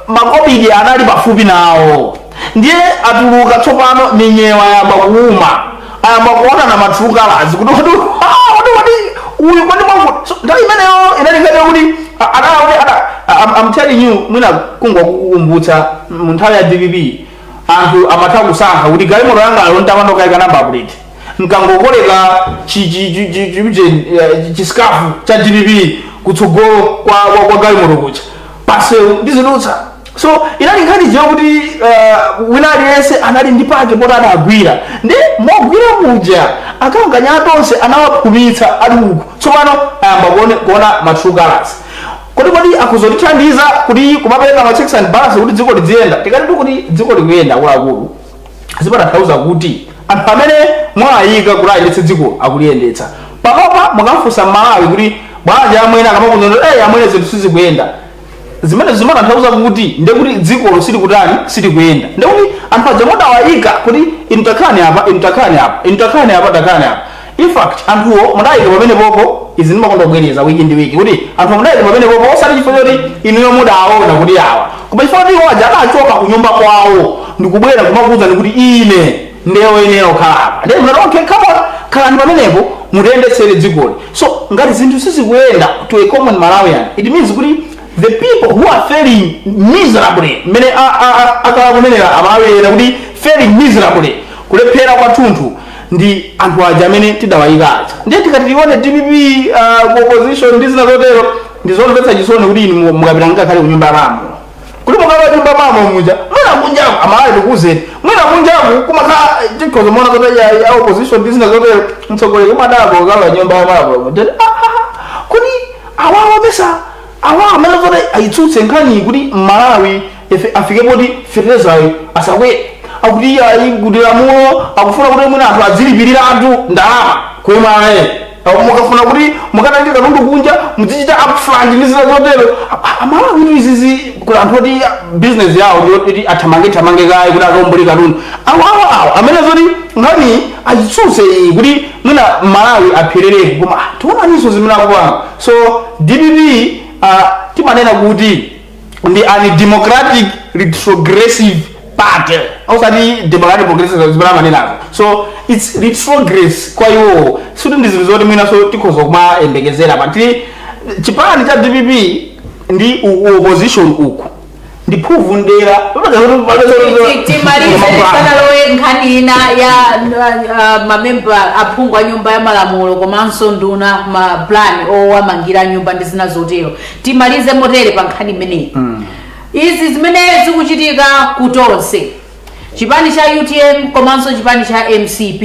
makobidi anali pafupi nawo, ndiye atuluka tsopano, minyewa ayamba kuuma, ayamba kuona na matrukalazi kuti kuti kuti uyu kodi mwakuti. So nthawi imeneyo inali ngati kuti anakuti I'm telling you, mwina kungokukumbutsa, mu nthawi ya DPP anthu amatha kusankha kuti galimoto yanga alo ntamando kaika number plate, nkangokoleka chisikafu cha DPP kutsogolo kwa galimoto kucha pasewu ndizidutsa. So inali nkhani jiwa kuti wina aliyense anali ndi pake poti adagwira, ndi mogwira muja akanganya tonse anawaphumitsa ali uku. Tsopano ayamba kuona ma true colors. Kodi akuzotithandiza kuti kumapereka ma checks and balances kuti dziko liziyenda? Tikati kuti dziko likuyenda, akuluakulu, zimatanthauza kuti anthu amene mwayika kuti ayendetse dziko akuliyendetsa. Panopa mukamfunsa Mmalawi kuti bwanji amwene, akamakunena, "Ey amwene, zinthu sizikuyenda," zimene zimatanthauza kuti ndekuti dzikolo silikutani? Silikuyenda. Ndekuti anthu aja mudawayika kuti inu takhalani apa, inu takhalani apa, inu takhalani apa, takhalani apa, in fact anthuwo mudayika pamene popo. Izi ndimakonda kubwereza wiki ndi wiki kuti anthu mudayika pamene popo osati chifukwa choti inuyo mudaona kuti awa, koma chifukwa kuti iwo aja adachoka kunyumba kwawo ndikubwera kumakuwuzani kuti ine ndiye kukhala apa. Ndiye munati, "Okay, come on, khalani pamenepo, mutiyendetsere dzikoli." So ngati zinthu sizikuyenda to a common Malawian, it means kuti the people who are failing miserably, mmene akala kunenera Amalawi ena kuti failing miserably, kulephera kwathunthu, ndi anthu aja amene tidawayika aja. Ndiye tikati tione DPP ku opposition ndi zina zotero, ndi zomvetsa chisoni kuti inu mukapita ngakhale ku nyumba ya malamulo, kuti mukalowa nyumba mamo muja, mwina kunjaku, Amalawi tikuzeni, mwina kunjaku kumakhala tikhoza muona kuti ya opposition ndi zina zotero, mtsogoleri umadabo ukalowa nyumba ya malamulo ndati, "Ah, ah, ah, kuti awawa pesa awa amene zoti ayitsutse nkhani kuti Malawi ife afike poti feterezayo asakwere, akuti ayi, kuti lamulo akufuna kuti mwina anthu adzilipirira anthu ndalama kwemaye, mukafuna kuti mukatange katundu kunja muzichita upfront ndi zina zotero." Amalawi kuti izizi kuti anthu oti business yawo ndi athamange thamange kaye kuti akaombole katundu, awawa awa amene zoti nkhani achitsutse iyi kuti mwina Malawi apherereko, koma tionaninso zimene akupanga. So DPP timanena kuti ndi undemocratic retrogressive party, osati democratic progressive zimene amanenazo. So it's retrogress kwa iwowo. Suti ndi zinthu zoti mwina so tikhoza kumayembekezera pa tili chipani cha DPP ndi opposition uku ndi phuvu ndera. Timalize tisanalowe nkhani ina ya mamemba aphungu a nyumba ya malamulo komanso nduna, ma plan owamangira nyumba ndi zina zotero. Timalize motere pa nkhani imeneyi: izi zimene zikuchitika kutonse, chipani cha UTM komanso chipani cha MCP,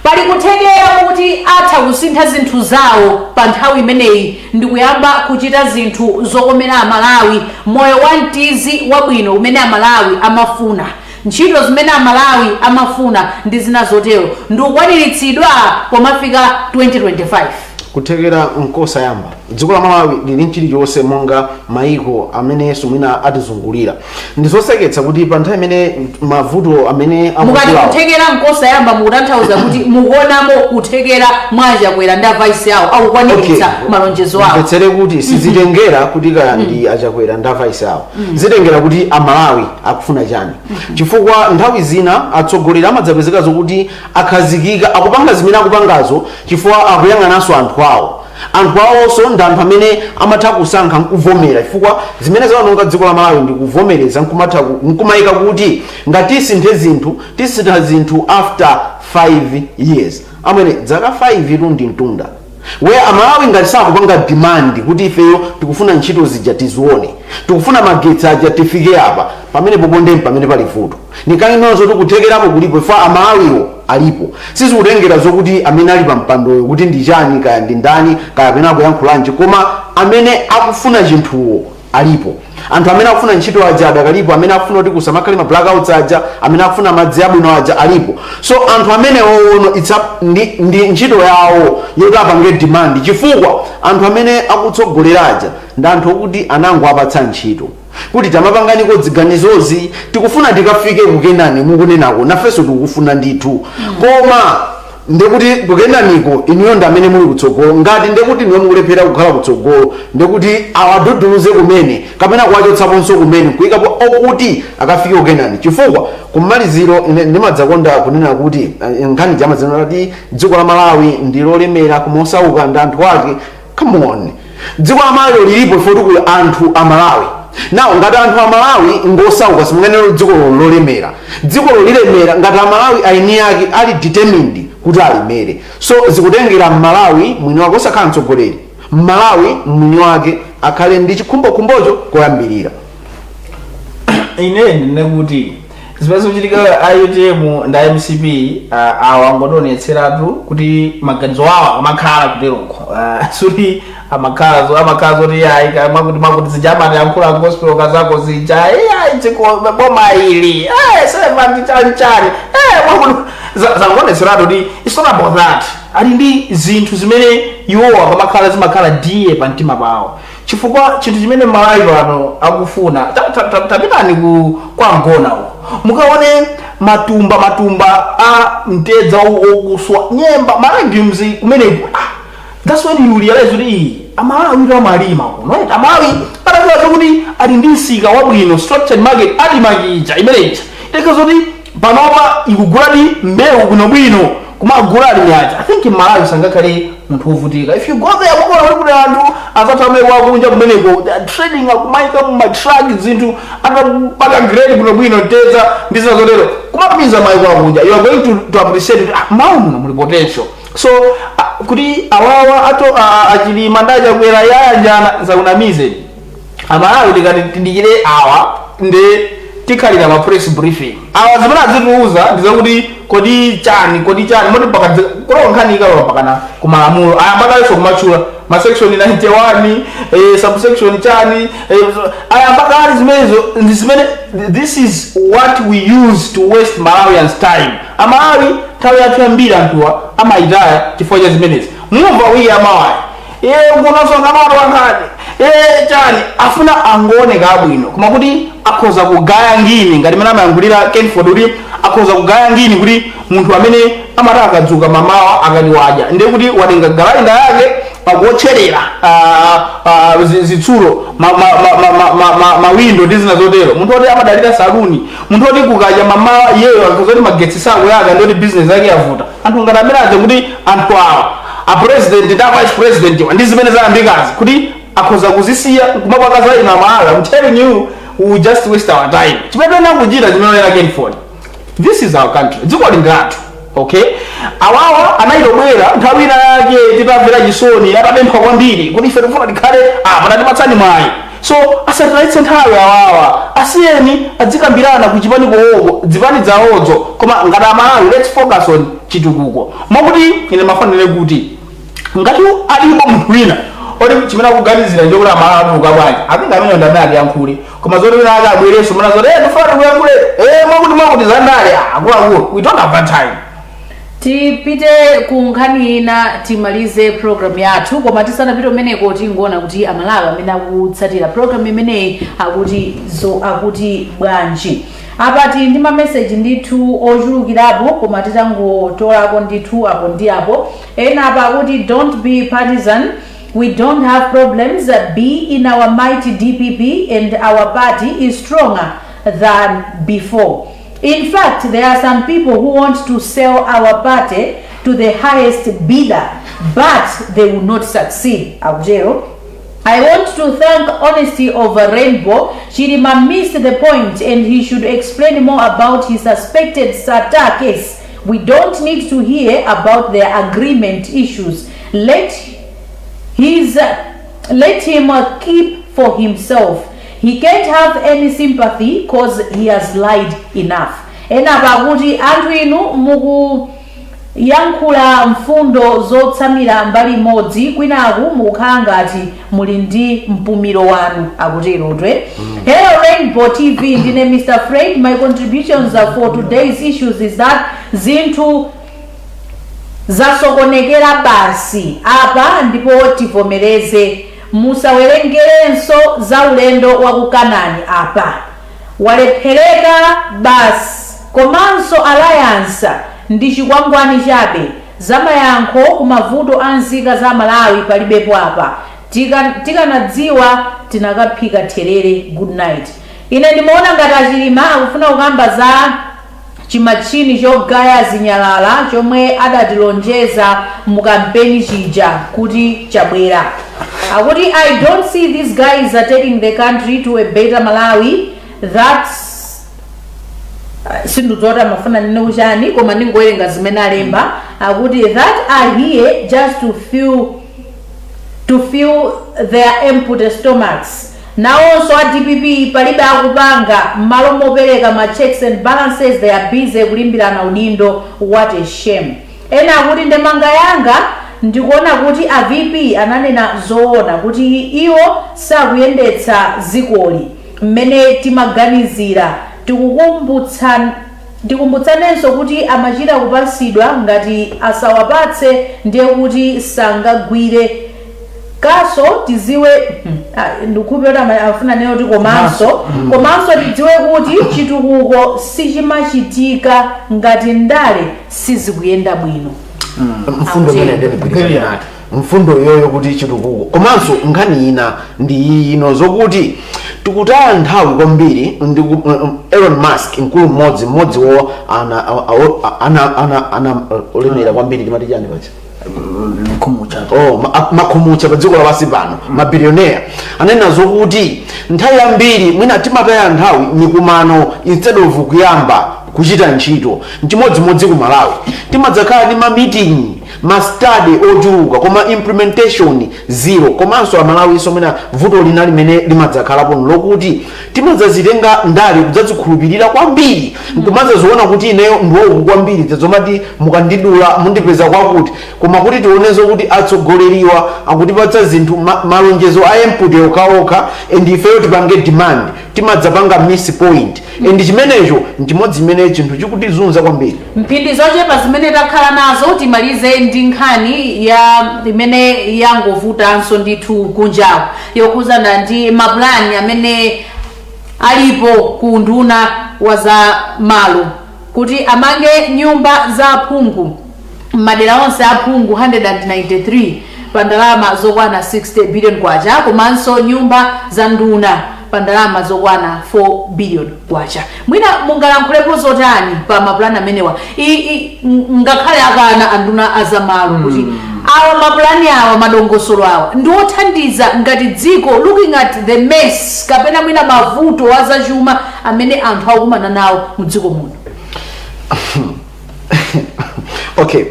pali kuthekera kuti atha kusintha zinthu zawo pa nthawi imeneyi ndi kuyamba kuchita zinthu zokomera Amalawi, moyo wa mtizi wabwino umene Amalawi amafuna, ntchito zimene Amalawi amafuna ndi zina zotero, ndi kukwaniritsidwa pomafika 2025? Kuthekera nkosayamba. Dziko la Malawi lili nchilichonse monga maiko amenenso mwina atizungulira. Ndizoseketsa kuti pa nthawi imene mavuto amene Mukati akukulawo kuthekera nkosayamba, mukutanthauza kuti mukuonamo kuthekera mwachakwera ndi a vice awo akukwaniritsa malonjezo awo? Mvetsere kuti sizitengera kuti kaya ndi achakwera ndi a vice awo, zitengera kuti Amalawi akufuna chani, chifukwa nthawi zina atsogoleri amadzapezeka zokuti akhazikika, akupanga zimene akupangazo chifukwa akuyang'ananso anthu awo. Anthu awonso ndi anthu amene amatha kusankha nkuvomera, chifukwa zimene zaononga dziko la Malawi ndi kuvomereza nkumatha nkumayika kuti ngati tisinthe zinthu, tisintha zinthu after 5 years. Amwene, zaka 5 tu ndi mtunda we. Amalawi ngati sakupanga demand kuti ifeyo tikufuna ntchito zija tizione, tikufuna magetsi aja tifike apa, pamene poponde pamene pali vuto. Ndikanenonso kuti kuthekerapo kulipo ifa Amalawiwo alipo. Sizikutengera zokuti amene ali pa mpandoyo kuti ndi chani, kaya ndi ndani, kaya pena akuyankhulanji, koma amene akufuna chinthuwo alipo. Anthu amene akufuna ntchito aja adakalipo, amene akufuna kuti kusamakhale ma blackouts aja, amene akufuna madzi abwino aja alipo. So anthu amene owono it's up, ndi ntchito yawo yoti apange demand, chifukwa anthu amene akutsogolera aja ndi anthu okuti anango apatsa ntchito kuti tamapanganiko ziganizozi, tikufuna tikafike kukenani mukunenako, nafenso tikufuna ndithu, koma ndekuti kukenaniko inuyo ndi amene muli kutsogolo. Ngati ndekuti inuyo mukulephera kukhala kutsogolo, ndekuti awaduduluze kumene kapena kuwachotsaponso kumene, kuyikapo okuti akafike kukenani. Chifukwa kumaliziro ine ndimadzakonda kunena kuti nkhani jamazina kuti dziko la Malawi ndi lolemera koma osauka ndi anthu ake. Come on, dziko la Malawi lilipo ifoti kuli anthu a Malawi. Nawo ngati anthu a Malawi ngosauka, simunganene dziko lolemera. Dziko lilemera ngati Amalawi aini ake ali determined kuti alemere. So zikutengera Mmalawi mwini wake, osakhala mtsogoleri. Mmalawi mwini wake akhale ndi chikhumbokhumbocho koyambirira. Ine ndine kuti zimene zikuchitika a UTM ndi a MCP, awa angotionetseratu kuti maganizo awo amakhala kuteroko. Suti amakhala amakhala zoti ayi, makuti makuti zija amati gospel kazako zija, ayi, dziko boma ili, servant chani chani, mwakuti zangoonetseratu kuti it's not about that. Ali ndi zinthu zimene iwowo akamakhala zimakhala diye pa mtima pawo, chifukwa chinthu chimene Malawi pano akufuna, tapitani ku kwa ngona uko, mukaone matumba matumba a mtedza okuswa, nyemba, ma legumes kumeneku. That's when you realize kuti iyi Amalawi to amalima kuno, right? Amalawi atakhala chokuti ali ndi msika wabwino, structured market, ADMARC ija imeneyi iteka zoti panopa ikuguladi mbewu bwinobwino, kumagula alimi aja, I think Malawi sangakhale munthu wovutika. If you go there, mukuona kuti kuti anthu azathu amene wakunja kumeneko, they are trading, akumayika mu ma truck zinthu atapaka grade bwinobwino, mtedza ndi zina zotero, kumatumiza mayiko akunja. You are going to appreciate kuti mawu muno muli potential. So kuti awawa ato achilima ndachakwera yayanjana zakunamize Amalawi. Tikati tidikire awa ndi tikhalira ma press briefing awa, zimene azitiuza ndizakuti kodi chani, kodi chani, moti mpaka kulowa nkhani ikalowa pakana kumalamulo ayambakalenso kumatchula ma section 91, subsection chani, ayamba kale zimenezo. Ndi zimene this is what we use to waste Malawians' time. Amalawi nthawi yathu yambiri anthuwa amayitaya chifukwa cha zimenezi. Mumva wiki yamawayi iye kunasonkhano wankhani chani, afuna angooneka abwino, koma kuti akhoza kugaya ngini ngati mene amayankhulira Kenford, kuti akhoza kugaya ngini kuti munthu amene amati akadzuka mamawa akati wadya, ndiye kuti watenga grinder yake pakuotcherera zitsulo, mawindo ndi zina zotero, munthu oti amadalira saluni, munthu oti kukacha mamawa iyeyo akazoti magetsi sakuyaka, ndioti business yake yavuta. Anthu ngati amene aja, kuti anthu awa a president ndi a vice president wa ndi zimene zayambikazi kuti akhoza kuzisiya kumapaka za ino Amalawi, I'm telling you, we will just waste our time. Chimene tiyenera kuchita, chimene onena Kenford, this is our country, dziko li lathu, okay? Awawa anayitobwera nthawi ina yake titamvera chisoni, atapempha kwambiri kuti ife tikufuna tikhale apa, tatipatsani mwayi. So asatitayitse nthawi awawa, asiyeni adzikambirana ku chipani kowoko, zipani zawodzo. Koma ngati Amalawi, let's focus on chitukuko. Mwakuti ine mafanire kuti ngati alipo munthu wina oti chimene akuganizira njokuti Amalawi atuluka bwanji, I think amene ndi amene atiyankhule. Koma zoti wina ake abwerenso mana zoti tifuna tikuyankhule, mwakuti mwakuti zandale, akuluakulu, we don't have that time. Tipite ku nkhani ina, timalize program yathu. Koma tisanapite umeneko, tingoona kuti Amalawi amene akutsatira program imeneyi akuti zo akuti bwanji. Apati ndi mameseji ndithu ochulukirapo, koma titangotolako ndithu apo ndi apo. Ena apa akuti, "Don't be partisan. We don't have problems. Be in our mighty DPP and our party is stronger than before. In fact, there are some people who want to sell our party to the highest bidder, but they will not succeed." Akutero. "I want to thank Honesty of Rainbow. Chilima missed the point and he should explain more about his suspected Sata case. We don't need to hear about their agreement issues. Let him keep for himself. He can't have any sympathy 'cause he has lied enough." Ena pakuti, "Anthu inu mukuyankhula mfundo zotsamira mbali imodzi, kwinaku mukukhala ngati muli ndi mpumiro wanu." Akuterotwe. "Hello Rainbow TV, ndine Mr Fred. My contributions for today's issues is that zinthu zasokonekera basi apa, ndipo tivomereze. Musawerengerenso za ulendo wa ku Kanani apa, walephereka basi. Komanso alliance ndi chikwangwani chabe, zamayankho ku mavuto a nzika za Malawi palibepo apa. Tikanadziwa tinakaphika therere. Good night." Ine ndimaona ngati Achilima akufuna kukamba za chimachini chogaya zinyalala chomwe adatilonjeza mu kampeni chija kuti chabwera. Akuti, "I don't see these guys are taking the country to a better Malawi." That's sindidzoti amafuna nene kuchani, koma ndingowerenga zimene alemba. Akuti that are here just to fill their empty stomachs. Nawonso a DPP palibe akupanga. M'malo mopereka ma checks and balances, they are busy kulimbirana udindo. What a shame. Ena akuti, ndemanga yanga ndikuona kuti a VP ananena zoona kuti iwo sakuyendetsa zikoli mmene timaganizira. Tikumbutsanenso kuti amachita kupasidwa. Ngati asawapatse, ndiye kuti sangagwire kaso. Tiziwe, ndikukhulupirira kuti afuna neno kuti komanso tidziwe kuti chitukuko sichimachitika ngati ndale sizikuyenda bwino. Mfundo imene ndinigwirizana nayo, mfundo yoyo kuti chitukuko, komanso nkhani ina ndi ino zokuti tikutaya nthawi kwambiri ndi Elon Musk, mkulu mmodzi mmodzi wo ana olemera kwambiri, timati chani pacha? Khumucha. Oh, makhumucha pa dziko lapansi pano, mabilioneya, anena zokuti nthawi yambiri mwina timataya nthawi mikumano instead of kuyamba kuchita ntchito. Nchimodzimodzi ku Malawi, timadzakhala ndi ma meeting, ma study ochuluka, koma implementation zero. Komanso Amalawinso mwina vuto lina limene limadzakhalapo lokuti timadzazitenga ndale kudzazikhulupirira kwambiri, nkumadzaziona kuti ineyo ndiwoku kwambiri, dzomati mukandidula mundipeza kwakuti. Koma kuti tionenso kuti atsogoleriwa akutipatsa zinthu, malonjezo a empty okhaokha, and ifeyo tipange demand, timadzapanga miss point, and chimenecho nchimodzi chimene chinthu chikutizunza kwambiri. Mphindi zochepa zimene takhala nazo, timalize ndi nkhani ya imene yangovutanso ndithu kunjaku, yokhuzana ndi mapulani amene alipo ku nduna wa za malo kuti amange nyumba za aphungu m'madera onse aphungu 193 pa ndalama zokwana 60 billion kwacha, komanso nyumba za nduna pa ndalama zokwana 4 billion kwacha. Mwina mungalankhulepo zotani pa mapulani amenewa? Ngakhale akana anduna azamalo kuti awa mapulani awa, madongosolo awa ndi othandiza ngati dziko, looking at the mess kapena mwina mavuto azachuma amene anthu akukumana nawo mu dziko muno? Okay,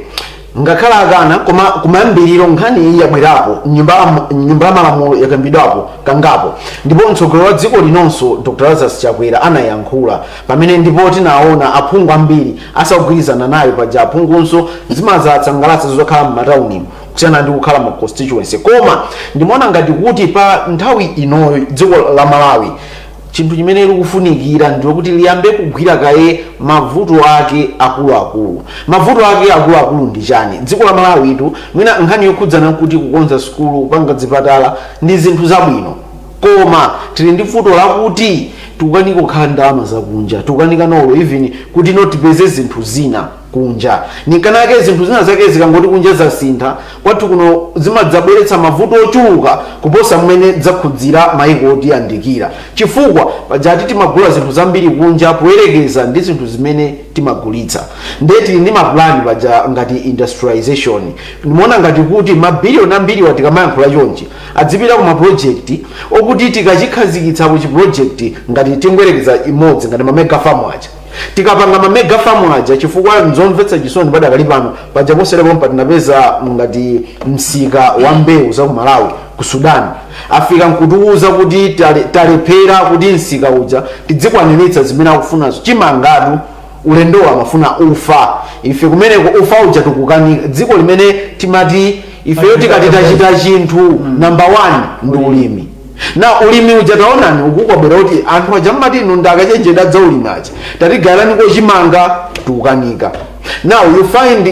ngakhala akana, koma kumayambiriro nkhani iyi yabwerapo mnyumba ya malamulo, yakambidwapo kangapo, ndipo mtsogoleri wa dziko linonso Dr Lazarus Chakwera anayankhula pamene, ndipo tinaona aphungu ambiri asakugwirizana nayo. Paja aphungunso zimazatsangalatsa zokhala m'mataunimo kusiyana ndi kukhala mu constituency. Koma ndimaona ngati kuti pa nthawi inoyo dziko la Malawi chinthu chimene likufunikira ndiyokuti liyambe kugwira kaye mavuto ake akuluakulu. Mavuto ake akuluakulu ndi chani? Dziko la Malawitu, mwina nkhani yokhudzana kuti kukonza sukulu, kupanga zipatala ndi zinthu zabwino, koma tili ndi vuto lakuti tikukanika kukhala ndalama zakunja, tikukanika nolo even kuti no tipeze zinthu zina kunja. Nikanake zinthu zina zake zikangoti kunja zasintha, kwathu kuno zimadzabweretsa mavuto ochuluka kuposa mmene zakhudzira maiko otiyandikira, chifukwa pajati timagula zinthu zambiri kunja poyerekeza ndi zinthu zimene timagulitsa. Ndiye tili ndi mapulani paja ngati industrialization. Ndimaona ngati kuti mabiliyoni ambiriwa, tikamayankhula chonchi, adzipita ku ma project okuti tikachikhazikitsa ku chi project, ngati tingoyerekeza imodzi ngati ma mega farm aja, tikapanga ma mega farm aja, chifukwa nzomvetsa chisoni padakali pano paja poserepo tinapeza ngati msika wa mbewu za ku Malawi ku Sudan, afika nkutiuza kuti talephera kuti msika uja tidzikwaniritsa zimene akufunazo. Chimangatu ulendowo amafuna ufa, ife kumeneko ufa uja tikukanika. Dziko limene timati ifeyo tikati tachita chinthu, number one ndi ulimi, na ulimi uja taonani uku kwabwera kuti anthu aja mmati inu ndakachenjeda dza ulimi aja, tatigayirani kochimanga, tikukanika. Now you find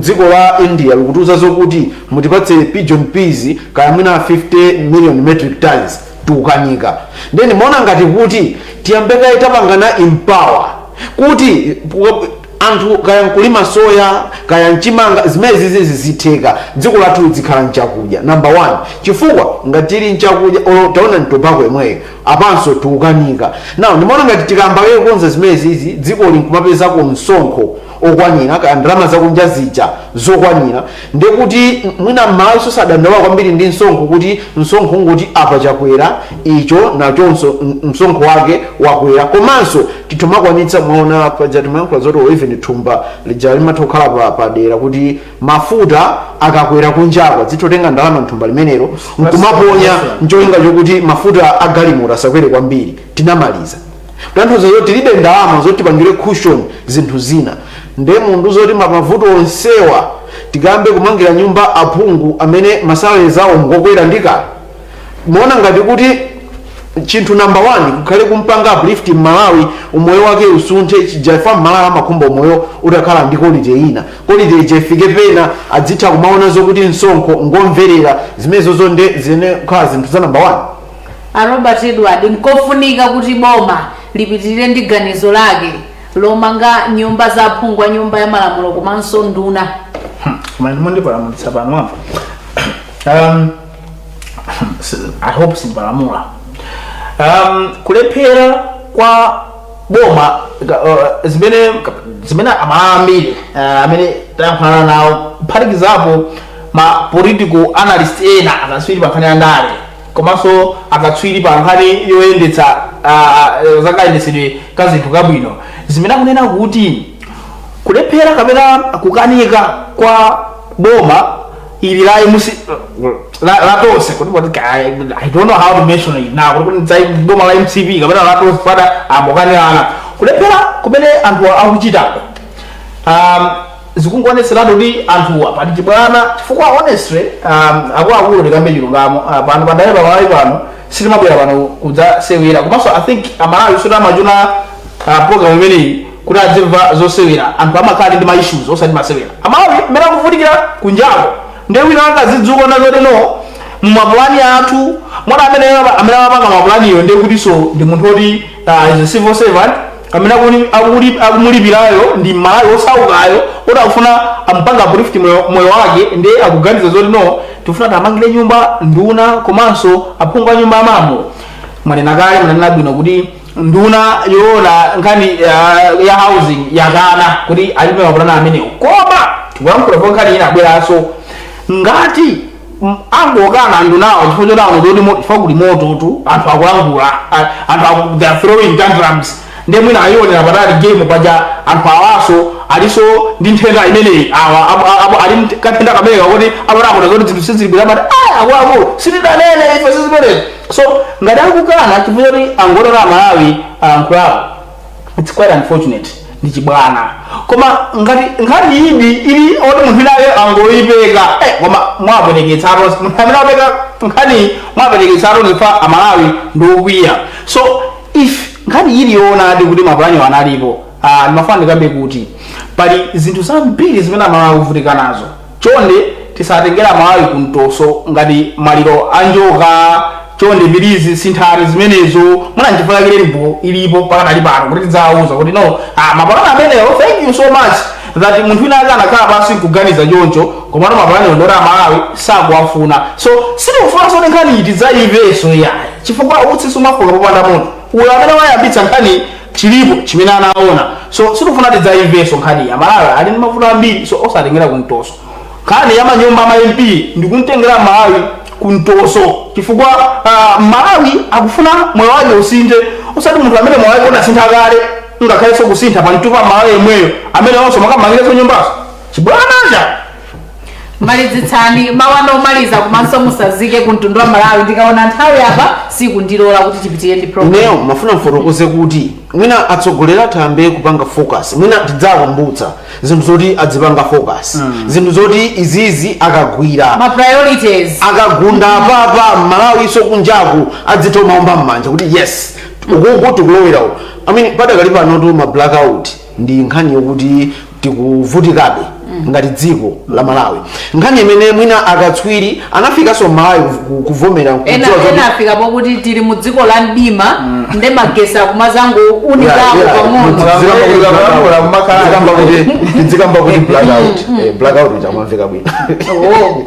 dziko la India likutiuza zokuti mutipatse pigeon peas kaya mwina 50 million metric tons, tikukanika. Then maona ngati kuti tiyambe kaye tapangana empower kuti anthu kaya nkulima soya, kaya mchimanga, zimene zizi zitheka, dziko lathu lizikhala mchakudya, number one. Chifukwa ngati tili mchakudya, olo taona mtobacco imweyo apanso tikukanika. Now ndimaona ngati tikamba kukonza zimene zizi, dziko linkumapezako msonkho. Okwanira kaya ndalama zakunja zija zokwanira, ndekuti mwina Mmalawi sadandaula kwambiri ndi msonkho, kuti msonkho unguti apa chakwera icho nachonso msonkho wake wakwera, komanso titomakwanitsa. Mwaona paja timayankhula zoti even thumba lija limatha kukhala padera kuti mafuta akakwera kunjakwa zitotenga ndalama mthumba limenelo nkumaponya ncholinga chokuti mafuta agalimoto asakwere kwambiri. Tinamaliza kutanthauza zoti tilibe ndalama zoti tipangire cushion zinthu zina. Nde munthu zoti mavuto onsewa tikambe kumangira nyumba aphungu amene ma salaries awo ngokwera ndikale, muona ngati kuti chinthu number one kukhale kumpanga uplift Mmalawi, umoyo wake usunthe. Chijafa Mmalawi amakhumba umoyo utakhala ndi quality ina, quality ija ifike pena adzitha kumaona zokuti msonkho ngomverera. Zimenezozo nde zine kukhala zinthu za number one. A Robert Edward, nkofunika kuti boma lipitirire ndi ganizo lake lomanga nyumba za aphungu a Nyumba ya Malamulo komanso nduna? Koma mundipalamulitsa pano apa. I hope sindipalamula. Kulephera kwa boma zimene Amalawi ambiri amene tayankhulana nawo, kuphatikizapo ma political analyst ena, akatswiri pa nkhani ya ndale komanso akatswiri pa nkhani yoyendetsa zakayendetsedwe ka zinthu kabwino, zimene akunena kuti kulephera kapena kukanika kwa boma ili la MC la Tonse, kuti kuti I don't know how to mention it now, kuti kuti boma la MCP kapena la Tonse pada ambokanirana, kulephera kumene anthu akuchitako zikungoonetseratu kuti anthuwa pali chibwana, chifukwa honestly, akuluakulu, ndikambe chilungamo, pano pandale pamalawi pano sitimabwera pano kudzasewera. Komanso I think Amalawi soti amachuna program imeneyi kuti adzimva zosewera. Anthu amakhala ndi ma issues, osati masewera. Amalawi mmene akuvutikira kunjako, ndiye wina akazidzuka nazoti no, mumapulani athu mwana amene amapanga mapulaniyo, ndiye kutinso ndi munthu oti is a civil servant amene akumulipirayo ndi Malawi osaukayo, oti akufuna amupanga uplift moyo wake, ndiye akuganiza zoti no, tifuna tamangire nyumba nduna komanso aphungu a Nyumba ya Malamulo. Mwanena kale, mwanena bwino kuti nduna yoona nkhani ya housing yakana kuti alibe mapulani amenewo, koma tikuyankhula po nkhani ina abweranso ngati angokana ndunawo chifukwa choti aona zoti chifukwa kuli moto tu, anthu akulankhula, anthu they are throwing tantrums, ndiye mwina ayionera patali game paja. Anthu awaso aliso ndi nthenda imeneyi, awa ali ndi kathenda kameneka kuti amati zoti zinthu sizili bwino, amati aya akuluakulu, sitidanene ife sizimenezo. So ngati akukana chifukwa choti angonera Amalawi alankhulapo, it's quite unfortunate, ndi chibwana. Koma ngati nkhani iyi ili oti munthu inayo angoyipeka, koma mwabwereketsatu munthu amene apeka nkhani, mwabwereketsatu zifa. Amalawi ndi okwiya. So if nkhani ili yoonadi kuti mapulani analipo, ndimafuna ndikambe kuti pali zinthu zambiri zimene Amalawi akuvutika nazo. Chonde tisatengera Amalawi kumtoso ngati maliro a njoka. Chonde please, sinthani zimenezo. Muna nchifukwa chake ilipo ilipo pakadali pano kuti tidzawuza kuti no, mapulani amenewo, thank you so much that munthu wina ake anakhala pansi nkuganiza choncho, komano mapulaniwo ndoti Amalawi sakuwafuna. So sitikufunanso kuti nkhani iyi tidzayimvenso, yayi, chifukwa utsi sumafuka popanda moto. Uyo amene wayambitsa nkhani chilipo chimene anaona, so sitikufuna tidzayimvenso nkhani. Amalawi ali ndi mavuto ambiri, so osatengera kumtoso nkhani ya manyumba ama MP ndikumtengera Malawi kumtoso, chifukwa Malawi akufuna moyo wake usinthe, osati munthu amene moyo wake unasintha kale, ngakhalenso kusintha pamtupa Malawi yemweyo amene onso makamangirenso nyumbazo chibwanacha. Malizitsani mawu anu omaliza, komanso musazike ku mtundu wa Malawi. Ndikaona nthawi apa sikundilola kuti tipitire ndi program. Ineyo mafuna mfotokoze kuti mwina atsogoleri athu ayambe kupanga focus. Mwina tidzakumbutsa zinthu zoti adzipanga focus, zinthu zoti izizi akagwira, ma priorities, akagunda apapa, Malawi iso kunjaku adzitha kumaomba m'manja kuti yes, ukuku tikulowera uku. I mean, padakali panotu ma blackout ndi nkhani yokuti tikuvutikabe ngati dziko la Malawi, nkhani imene mwina akatswiri anafikanso Malawi kuvomera ena kudziwa zoti ena afika pokuti tili mu dziko la mdima, nde magesi akumazango unikako pang'ono. Tizikamba kuti blackout, blackout chamamveka bwino. Oh.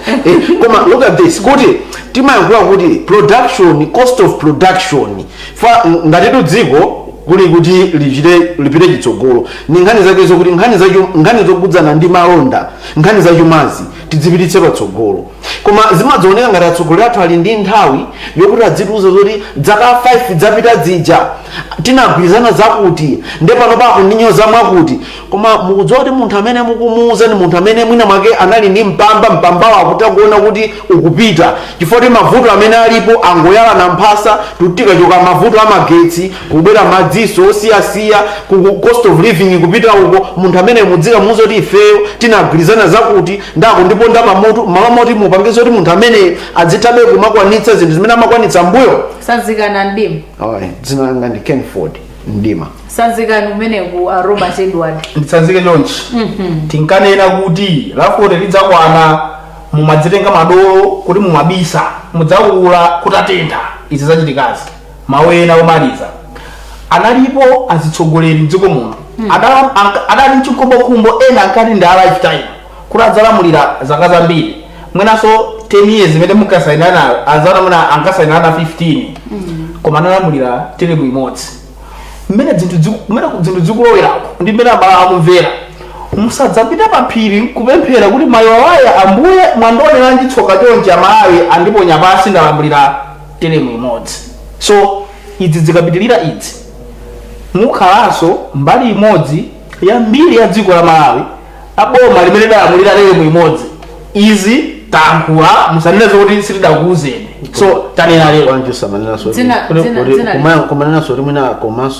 Koma look at this, kuti timayankhula kuti production, cost of production, fa ngatitu dziko Kuli kuti lichite lipite chitsogolo ni nkhani zake zokuti nkhani zacho, nkhani zokhudzana ndi malonda, nkhani zachumazi tidzipititse patsogolo. Koma zimadzaoneka ngati atsogoleri athu ali ndi nthawi yokuti adzitiuza zoti zaka 5 zapita zija tinagwirizana zakuti, nde pano pako ndinyoza mwakuti. Koma mukudziwa kuti munthu amene mukumuuza ni munthu amene mwina mwake anali ndi mpamba, mpambawo akuti akuona kuti ukupita, chifukwa kuti mavuto amene alipo angoyalana mphasa. Tikachoka mavuto amagetsi, kubwera madziso osiyasiya, cost of living kupita uko. Munthu amene mudzika muza kuti ifeyo tinagwirizana zakuti, ndakundiponda pamutu, malo moti mupange zoti munthu amene adzithabe kumakwanitsa zinthu zimene amakwanitsa mbuyo. Sanzikana, Mdima. Ayi, dzina langa ndi Kenford Mdima. Sanzikani kumeneku, a Robert Edward. Nditsanzike chonchi: tinkanena kuti la 40 lidzakwana, mumadzitenga madolo kuti mumabisa, mudzakula kutatentha. Izi zachitikazi. Mawu ena omaliza, analipo azitsogoleri mdziko muno adali mchikhumbokhumbo, ena ankati ndi a lifetime, kuti adzalamulira zaka zambiri, mwinanso 10 years imene munkasayinana, anzana mwina ankasayinana 15, koma analamulira teremu imodzi. Mmene zinthu zikulowerako ndi mmene abala akumvera, musadzapita pa phiri kupemphera kuti, "Mayowaya Ambuye, mwandioneranji tsoka chonchi? Amalawi andiponya pasi, ndalamulira teremu imodzi." So idzi zikapitirira idzi, mukhalanso mbali imodzi ya mbiri ya dziko la Malawi, aboma limene lidalamulira teremu imodzi. Izi tayankhula, musanene zokuti sitidakuuzeni. So tanena lero. Bwanji samanena? Dzina- Kumanena soti mwina komanso.